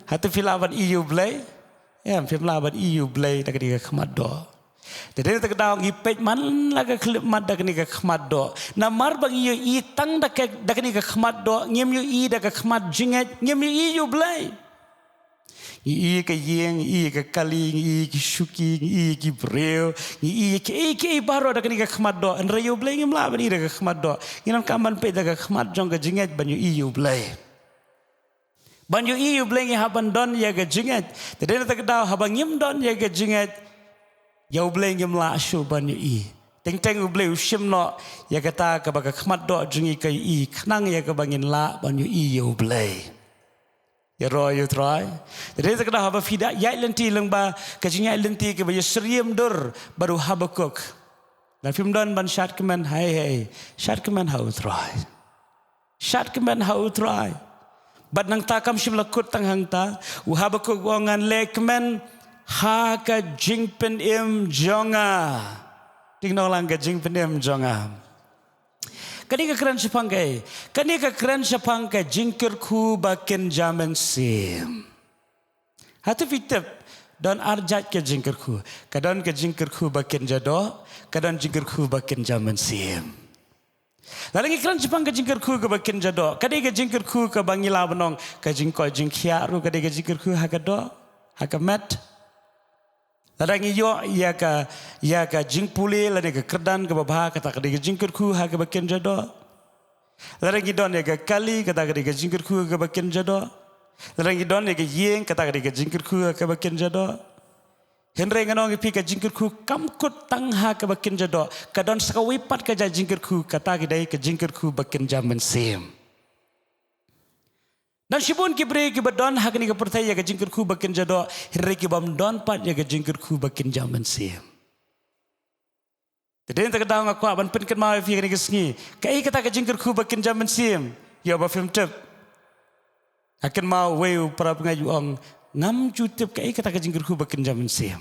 Hato phi lah ban ïohi ïa u Blei? Em, phim lah ban ïohi ïa u Blei da kane ka khmat doh. Te dei na kata ka daw ngi peit man la ka khyllipmat da kane ka khmat doh. Namar ba ngi ïohi tang da ka, da kane ka khmat doh, ngim ïohi da ka khmat jingngeit, ngim ïohi ïa u Blei. Ngi ïohi ïa ka ïing, ngi ïohi ïa ka kali, ngi ïohi ïa ki shuki, ngi ïohi ïa ki briew, ngi ïohi ïa kiei kiei baroh da kane ka khmat doh. Hynrei ïa u Blei ngim lah ban ïohi da ka khmat doh. Ngi donkam ban peit da ka khmat jong ka jingngeit ban ïohi ïa u Blei. Ban ïohi ïa u Blei ngi hap ban don ïa ka jingngeit. Te dei na kata ka daw haba ngim don ïa ka jingngeit, ïa u Blei ngim lah shuh ban ïohi. Teng teng u Blei u shim noh ïa kata kaba ka khmat doh jong ngi ka ïohi, khnang ïa kaba ngin lah ban ïohi ïa u Blei. Ïaroh ïa u Trai. Te dei na kata ka daw haba phi da ïaid lynti lyngba ka jingïaid lynti kaba ïasyriem dur bad u Habakuk. Lada phim don ban shad kmen, hei hei, shad kmen ha u Trai. Shad kmen ha u Trai. Bad nangta kam shym la kut tang hangta, u Habakuk u ong, ngan leh kmen ha ka jingpynim jong nga. Te ngin ong lang, ka jingpynim jong nga. Kane ka kren shaphang kaei? Kane ka kren shaphang ka jingkyrkhu ba kynja mynsiem. Hato phi tip, don ar jait ka jingkyrkhu. Ka don ka jingkyrkhu ba kynja doh, ka don jingkyrkhu ba kynja mynsiem. Lada ngi kren shaphang ka jingkyrkhu kaba kynja doh, ka dei ka jingkyrkhu kaba ngi lah ban ong ka jingkoit jingkhiah ruh ka dei ka jingkyrkhu ha ka doh, ha ka met. Lada ngi ïoh ïa ka, ïa ka jingpule lane ka kyrdan kaba bha, kata ka dei ka jingkyrkhu ha kaba kynja doh. Lada ngi don ïa ka kali, kata ka dei ka jingkyrkhu ha kaba kynja doh. Lada ngi don ïa ka ïing, kata ka dei ka jingkyrkhu ha kaba kynja doh. Hynrei ngan ong ïa phi, ka jingkyrkhu kam kut tang ha kaba kynja doh. Ka don sa kawei pat ka jait jingkyrkhu, kata ka dei ka jingkyrkhu ba kynja mynsiem. Don shibun ki briew kiba don ha kane ka pyrthei ïa ka jingkyrkhu ba kynja doh, hynrei kibym don pat ïa ka jingkyrkhu ba kynja mynsiem. Te dei na kata ka daw nga kwah ban pynkynmaw ïa phi kane ka sngi. Kaei kata ka jingkyrkhu ba kynja mynsiem? Ïoh ba phim tip. Nga kynmaw uwei u parabangeit u ong, ngam ju tip kaei kata ka jingkyrkhu ba kynja mynsiem.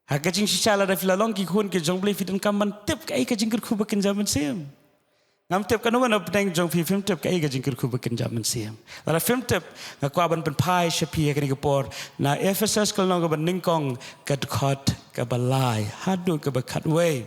Ha ka jingshisha lada phi la long ki khun ki jong u Blei phi donkam ban tip kaei ka jingkyrkhu ba kynja mynsiem. Ngam tip kano kano pdeng jong phi phim tip kaei ka jingkyrkhu ba kynja mynsiem. Lada phim tip, nga kwah ban pynphai sha phi ha kane ka por na Ephesus ka lynnong kaba nyngkong ka dkhot kaba lai haduh kaba khatwei.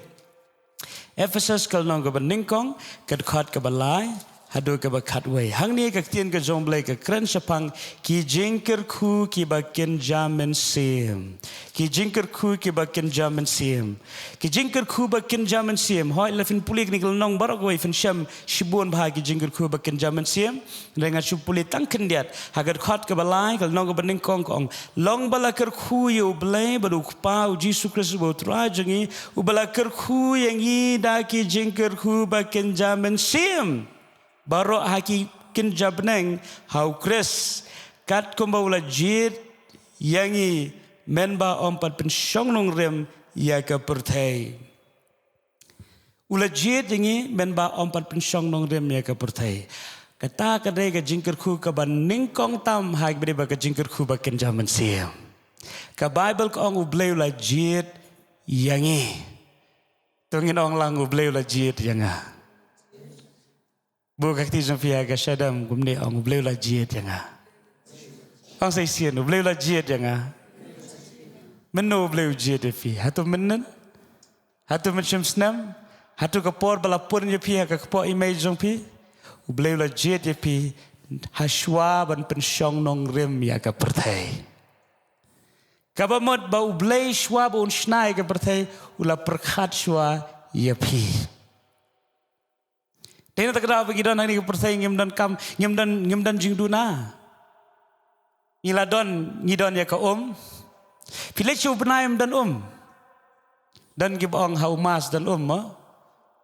Ephesus ka lynnong kaba nyngkong ka dkhot kaba lai haduh kaba khatwei. Hangne ka ktien ka jong u Blei ka kren shaphang ki jingkyrkhu kiba kynja mynsiem. Ki jingkyrkhu kiba kynja mynsiem. Ki jingkyrkhu ba kynja mynsiem. Hooid, lada phin pule kane ka lynnong baroh kawei phin shem shibun bha ki jingkyrkhu ba kynja mynsiem. Hynrei ngan shu pule tang khyndiat. Ha ka dkhot kaba lai, ka lynnong kaba nyngkong ka ong, long ba la kyrkhu ïa u Blei bad u Kpa u Jisu Khrist uba u Trai jong ngi, uba la kyrkhu ïa ngi da ki jingkyrkhu ba kynja mynsiem baroh ha ki kynja bneng ha u Khrist, katkum ba u la jied ïa ngi mynba ym pat pynshong nongrim ïa ka pyrthei. U la jied ïa ngi mynba ym pat pynshong nongrim ïa ka pyrthei. Kata ka dei ka jingkyrkhu kaba nyngkong tam ha kaba dei ba ka jingkyrkhu ba kynja mynsiem. Ka Baibl ka ong u Blei u la jied ïa ngi. To ngin ong lang, u Blei u la jied ïa nga. Buh ka kti jong phi ha ka shadem kumne, ong, u Blei u la jied ïa nga. Ong sa shisien, u Blei u la jied ïa nga. Mynno u Blei u jied ïa phi? Hato mynnin? Hato mynshim snem? Hato ka por ba la pun ïa phi ha ka kpoh i mei jong phi? U Blei u la jied ïa phi ha shuwa ban pynshong nongrim ïa ka pyrthei. Kaba mut ba u Blei shuwa ba un shna ïa ka pyrthei u la pyrkhat shuwa ïa phi. Te na kata ka daw ba ngi don hangne ka pyrthei ngim don kam, ngim don, ngim don jingduna. Ngi la don, ngi don ïa ka um. Phi leit sha u bnai um don um. Don kiba ong ha u Mars don um mo.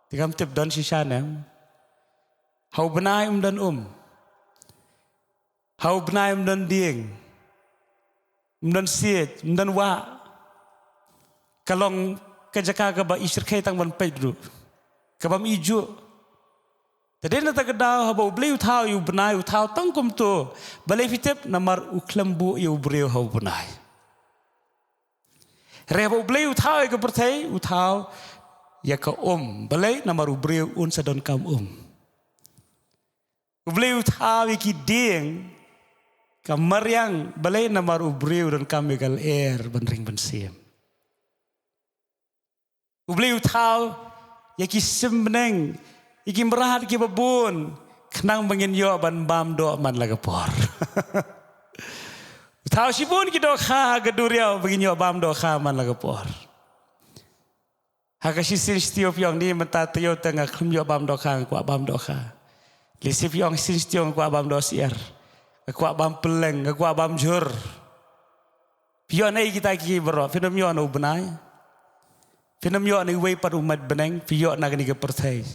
Te kam tip don shisha ne em. Ha u bnai um don um. Ha u bnai um don dieng, um don siej, um don wah. Ka long ka jaka kaba i shyrkhei tang ban peit ruh, kabym i juh. Te dei na kata ka daw haba u Blei u thaw ïa u bnai u thaw tang kumto. Balei phi tip? Namar u khlem buh ïa u briew ha u bnai. Hynrei haba u Blei u thaw ïa ka pyrthei u thaw ïa ka um. Balei? Namar u briew un sa donkam um. U Blei u thaw ïa ki dieng Ka mariang balei? Namar u briew u donkam ïa ka lyer ban ring ban sem. U Blei u thaw ïa ki sim bneng, ïa ki mrad kiba bun, khnang ba ngin ïoh ban bam doh man la ka por. U thaw shibun ki dohkha ha ka duriaw ba ngin ïoh bam dohkha man la ka por. Ha ka shisien shtiew phi ong, ni mynta taïew te nga khlem ïoh bam dohkha, nga kwah bam dohkha. Lehse phi ong, sien shtiew nga kwah bam doh syiar, nga kwah bam pylleng, nga kwah bam jhur. Phi ïoh na ei kita kiei baroh? Phin ym ïoh na u bnai, phin ym ïoh na iwei pat u mat bneng, phi ïoh na kane ka pyrthei.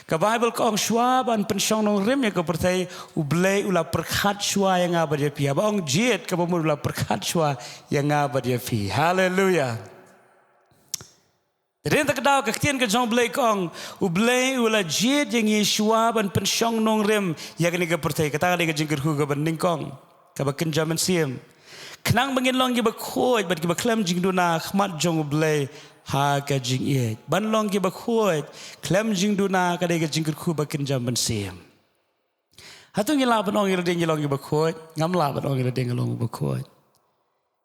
Ka Baibl ka ong, shuwa ban pynshong nongrim ïa ka pyrthei, U Blei u la pyrkhat shuwa ïa nga bad ïa phi. Haba ong jied, kaba mut u la pyrkhat shuwa ïa nga bad ïa phi. Haleluya. Te dei na kata ka daw ka ktien ka jong U Blei ka ong, U Blei u la jied ïa ngi shuwa ban pynshong nongrim ïa kane ka pyrthei. Kata ka dei ka jingkyrkhu kaba nyngkong, kaba kynja mynsiem. Khnang ba ngin long kiba khuid bad kiba khlem jingduna ha khmat jong U Blei ha ka jingïeit. Ban long kiba khuid, khlem jingduna, ka dei ka jingkyrkhu ba kynja mynsiem. Hato ngi lah ban ong ïa lade ngi long kiba khuid? Ngam lah ban ong ïa lade nga long kiba khuid.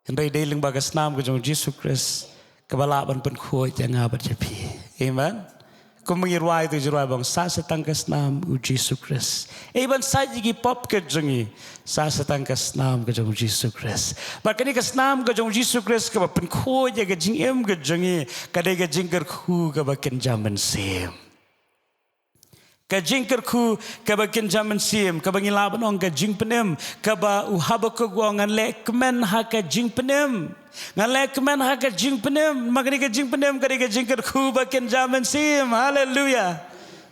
Hynrei dei lyngba ka snam ka jong U Jisu Khrist kaba lah ban pynkhuid ïa nga bad ïa phi. Amen. Kumba ngi rwai tu, ngi rwai ba ong, sah sa tang ka snam U Jisu Khrist. Ei, ban sait ïa ki pop ka jong ngi, sah sa tang ka snam ka jong U Jisu Khrist. Bad kane ka snam ka jong U Jisu Khrist kaba pynkhuid ïa ka jingim ka jong ngi, ka dei ka jingkyrkhu kaba kynja mynsiem. Ka jingkyrkhu kaba kynja mynsiem, kaba ngi lah ban ong ka jingpynim, kaba u Habakuk u ong, ngan leh kmen ha ka jingpynim. Ngan leh kmen ha ka jingpynim. Ma kane ka jingpynim ka dei ka jingkyrkhu ba kynja mynsiem. Haleluya.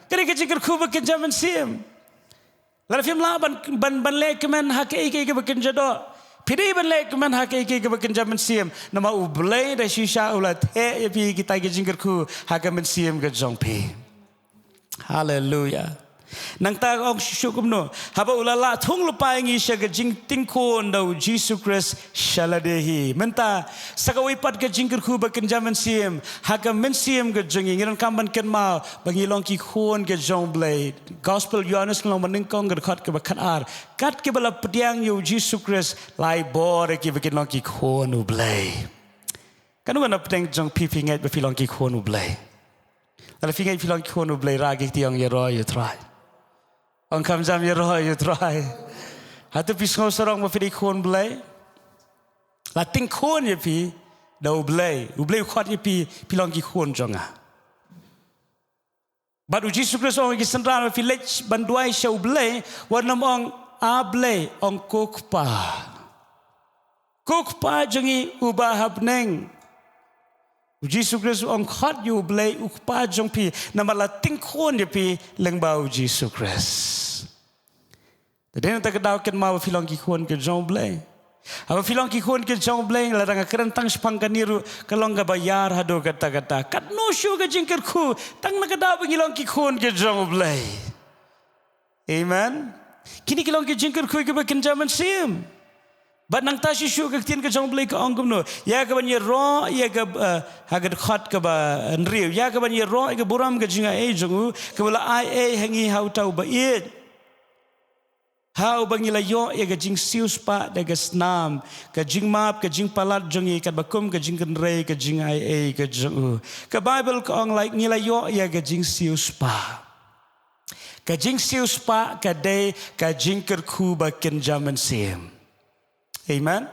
Ka dei ka jingkyrkhu ba kynja mynsiem. Lada phim lah ban, ban, ban leh kmen ha kaei kaei kaba kynja doh, phi dei ban leh kmen ha kaei kaei kaba kynja mynsiem. Namar U Blei da shisha u la theh ïa phi kita ki jingkyrkhu ha ka mynsiem ka jong phi. Haleluya. Nangta ka ong shuh shuh kumno? Haba u la lah thung lypa ïa ngi sha ka jingtingkhun da U Jisu Khrist sha lade hi. Mynta, sa kawei pat ka jingkyrkhu ba kynja mynsiem ha ka mynsiem ka jong ngi, ngi donkam ban kynmaw ba ngi long ki khun ka jong U Blei. Gospel Ïoannis ka lynnong ba nyngkong ka dkhot kaba khatar. Kat kaba la pdiang ïa U Jisu Khrist, la ai bor ïa ki ba kin long ki khun U Blei. Katno ngut na pdeng jong phi phi ngeit ba phi long ki khun U Blei? Lada phi ngeit phi long ki khun U Blei, rah ki kti, ong ïaroh ïa U Trai. Ong kham jam, ïaroh ïa U Trai. Hato phi sngew sarong ba phi dei khun Blei? La tyngkhun ïa phi da U Blei. U Blei u khot ïa phi, phi long ki khun jong nga. Bad U Jisu Khrist u ong ïa ki synran, ba phi leit ban duwai sha U Blei, wat nym ong A Blei, ong Ko Kpa. Ko Kpa jong ngi uba ha bneng. U Jisu Khrist u ong khot ïa U Blei U Kpa jong phi, namar la tyngkhun ïa phi lyngba U Jisu Khrist. Te dei na kata ka daw kynmaw ba phi long ki khun ki jong U Blei. Haba phi long ki khun ki jong U Blei, lada nga kren tang shaphang kane ruh ka long kaba ïar haduh katta katta. Katno shuh ka jingkyrkhu tang na ka daw ba ngi long ki khun ki jong U Blei. Amen. Kine ki long ki jingkyrkhu kiba kynja mynsiem. Bad nangta shuh shuh ka ktien ka jong U Blei ka ong kumno? Ïa kaban ïaroh ïa ka, eh, ha ka dkhot kaba hynriew, ïa kaban ïaroh ïa ka burom ka jingaiei jong u, kaba la ai ei ha ngi ha uta uba ïeit. Ha uba ngi la ïoh ïa ka jingsiewspah da ka snam, ka jingmap, ka jingpalat jong ngi, katba kum ka jingkynrei ka jingaiei ka jong u. Ka Baibl ka ong, la, ngi la ïoh ïa ka jingsiewspah. Ka jingsiewspah ka dei ka jingkyrkhu ba kynja mynsiem. Amen.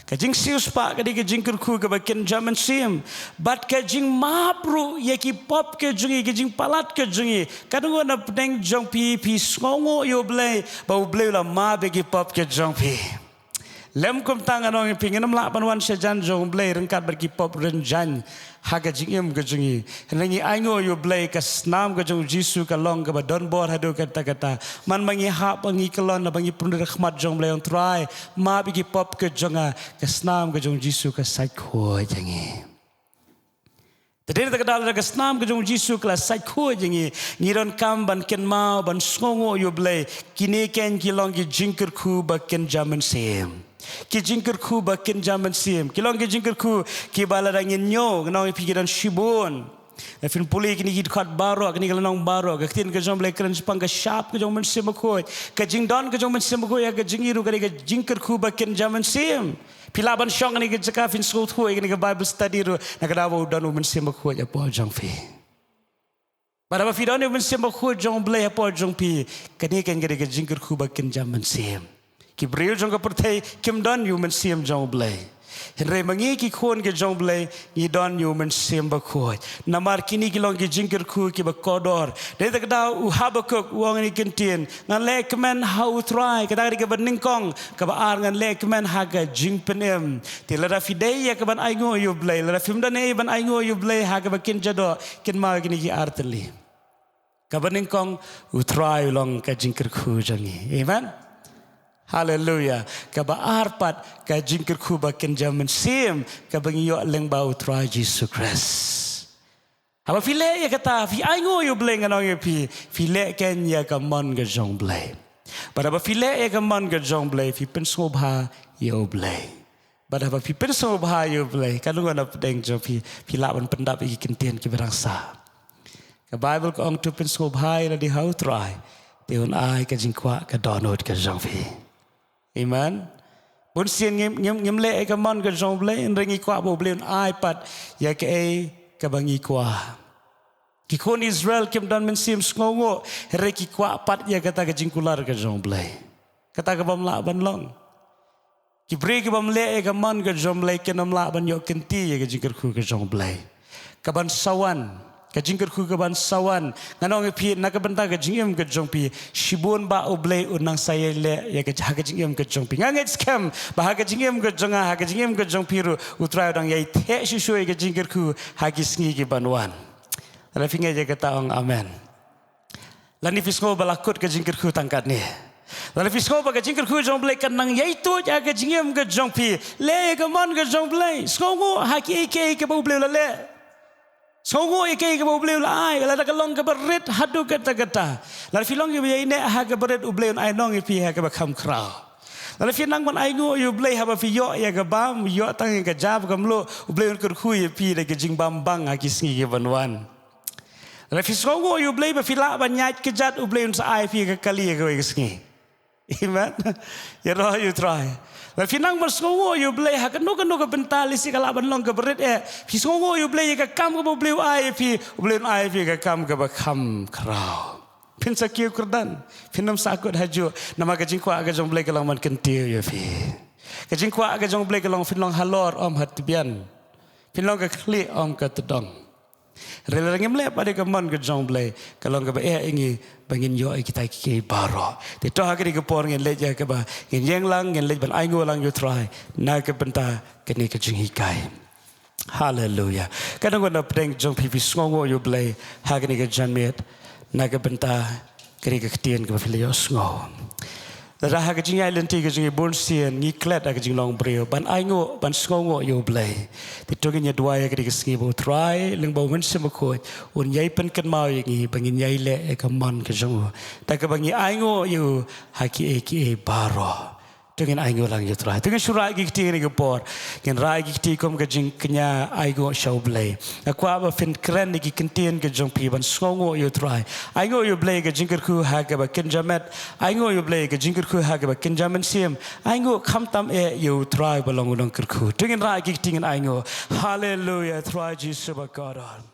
Ka jingsiewspah ka dei ka jingkyrkhu kaba kynja mynsiem. Bad ka jingmap ruh ïa ki pop ka jong ngi, ka jingpalat ka jong ngi. Katno ngut na pdeng jong phi phi sngewnguh ïa U Blei ba U Blei u la map ïa ki pop ka jong phi? Lym kumta ngan ong ïa phi, ngin ym lah ban wan sha jan jong U Blei ryngkat bad ki pop rynjang ha ka jingim ka jong ngi. Hynrei ngi ainguh ïa U Blei, ka snam ka jong U Jisu ka long kaba don bor haduh katta katta. Man ba ngi hap, ba ngi kyllon, ba ngi pynrung ha khmat jong U Blei, ong Trai, map ïa ki pop ka jong nga, ka snam ka jong U Jisu ka sait khuid ïa ngi. Te dei na kata ka daw, lada ka snam ka jong U Jisu ka la sait khuid ïa ngi, ngi donkam ban kynmaw, ban sngewnguh ïa U Blei. Kine keiñ ki long ki jingkyrkhu ba kynja mynsiem. Ki jingkyrkhu ba kynja mynsiem. Ki long ki jingkyrkhu kiba lada ngin ñiew, ngan ong ïa phi, ki don shibun. Lada phin pule kine ki dkhot baroh, kine ki lynnong baroh, ka ktien ka jong U Blei kren shaphang ka shap ka jong U Mynsiem Bakhuid, ka jingdon ka jong U Mynsiem Bakhuid ha ka jong ngi ruh ka dei ka jingkyrkhu ba kynja mynsiem. Phi lah ban shong ha kane ka jaka phin sngewthuh ïa kane ka Bible study ruh na ka daw ba u don U Mynsiem Bakhuid hapoh jong phi. Bad haba phi don ïa U Mynsiem Bakhuid jong U Blei hapoh jong phi, kane ka dei ka jingkyrkhu ba kynja mynsiem. Ki briew jong ka pyrthei kim don ïa U Mynsiem jong U Blei. Hynrei ma ngi ki khun ki jong U Blei ngi don ïa U Mynsiem Bakhuid. Namar kine ki long ki jingkyrkhu kiba kordor. Dei na kata ka daw u Habakuk u ong ïa kane ka ktien, ngan leh kmen ha U Trai, kata ka dei kaba nyngkong. Kaba ar, ngan leh kmen ha ka jingpynim. Te lada phi dei ïa kaban ainguh ïa U Blei, lada phim don ei ban ainguh ïa U Blei ha kaba kynja doh, kynmaw kine ki ar tylli. Kaba nyngkong, U Trai u long ka jingkyrkhu jong ngi. Amen. Haleluia. Kaba ar pat ka jingkyrkhu ba kynja mynsiem kaba ngi ïoh lyngba U Trai Jisu Khrist. Haba phi leh ïa kata, phi ainguh ïa U Blei, ngan ong ïa phi, phi leh keiñ ïa ka mon ka jong U Blei. Bad haba phi leh ïa ka mon ka jong U Blei, phi pynsngewbha ïa U Blei. Bad haba phi pynsngewbha ïa U Blei, katno ngan ong, pdeng jong phi, phi lah ban pyndap ïa ki ktien kiba dang sah. Ka Baibl ka ong, to pynsngewbha ïa lade ha U Trai, te un ai ka jingkwah ka dohnud ka jong phi. Amen. Bun sien ngim, ngim, ngim leh ïa ka mon ka jong U Blei, hynrei ngi kwah ba U Blei un ai pat ïa kaei kaba ngi kwah. Ki khun Israel kim don mynsiem sngewnguh, hynrei ki kwah pat ïa kata ka jingkular ka jong U Blei. Kata ka bym lah ban long. Ki briew ki bym leh ïa ka mon ka jong U Blei kin ym lah ban ïoh kynti ïa ka jingkyrkhu ka jong U Blei. Kaban sa wan, ka jingkyrkhu kaban sa wan. Ngan ong ïa phi, na ka bynta ka jingim ka jong phi, shibun bah U Blei un nang sa ïai leh ïa ka, ha ka jingim ka jong phi. Nga ngeit skhem ba ha ka jingim ka jong nga, ha ka jingim ka jong phi ruh, U Trai u dang ïai theh shuh shuh ïa ka jingkyrkhu ha ki sngi kiban wan. Lada phi ngeit ïa kata, ong amen. Lane phi sngew ba la kut ka jingkyrkhu tang katne. Lane phi sngew ba ka jingkyrkhu jong U Blei kan nang ïai tuid ha ka jingim ka jong phi. Leh ïa ka mon ka jong U Blei. Sngewnguh ha kiei kiei kaba U Blei u la leh. Sngewnguh ïa kiei kaba U Blei u la ai. Lada ka long kaba rit haduh katta katta. Lada phi long kaba ïaineh ha kaba rit, U Blei un ai nong ïa phi ha kaba kham khraw. Lada phi nang ban ainguh ïa U Blei haba phi ïoh ïa ka bam, ïoh tang ïa ka jam ka mluh, U Blei un kyrkhu ïa phi da ka jingbam bang ha ki sngi kiban wan. Lada phi sngewnguh ïa U Blei ba phi lah ban ïaid kjat, U Blei un sa ai phi ka kali ha kawei ka sngi. Amen. Ïaroh ïa U Trai. Lada phi nang ban sngewnguh ïa U Blei ha kano kano ka bynta, lehse ka lah ban long kaba rit eh. Phi sngewnguh ïa U Blei ïa ka kam kaba U Blei u ai ïa phi, U Blei un ai phi ka kam kaba kham khraw. Phin sa kiew kyrdan, phin ym sahkut hajuh, namar ka jingkwah ka jong U Blei ka long ban kyntiew ïa phi. Ka jingkwah ka jong U Blei ka long phin long halor ym ha tbian. Phin long ka khlieh ym ka tdong. Hynrei lada ngim leh pat ïa ka mon ka jong U Blei, ka long kaba eh ïa ngi ba ngin ïoh ïa kita kiei kiei baroh. Te to ha kane ka por ngin leit ïa kaba ngin ïeng lang, ngin leit ban ainguh lang ïa U Trai na ka bynta kane ka jinghikai. Haleluia. Katno ngut na pdeng jong phi phi sngewnguh ïa U Blei ha kane ka janmiet na ka bynta kane ka ktien kaba phi la ïohsngew. Lada ha ka jingïaid lynti ka jong ngi bun sien ngi klet ha ka jinglong briew ban ainguh, ban sngewnguh ïa U Blei. Te to ngin ïa duwai ha kane ka sngi ba U Trai lyngba U Mynsiem Bakhuid un ïai pynkynmaw ïa ngi ba ngin ïai leh ïa ka mon ka jong U, da kaba ngi ainguh ïa U ha kiei kiei baroh. To ngin ainguh lang ïa U Trai. To ngin shu rah ïa ki kti ha kane ka por. Ngin rah ïa ki kti kum ka jingkñia ainguh sha U Blei. Nga kwah ba phin kren ïa ki ktien ka jong phi ban sngewnguh ïa U Trai. Ainguh ïa U Blei ka jingkyrkhu ha kaba kynja met. Ainguh ïa U Blei ka jingkyrkhu ha kaba kynja mynsiem. Ainguh khamtam eh ïa U Trai ba long U Nongkyrkhu. To ngin rah ïa ki kti, ngin ainguh. Haleluia, Trai Jisu ba kordor.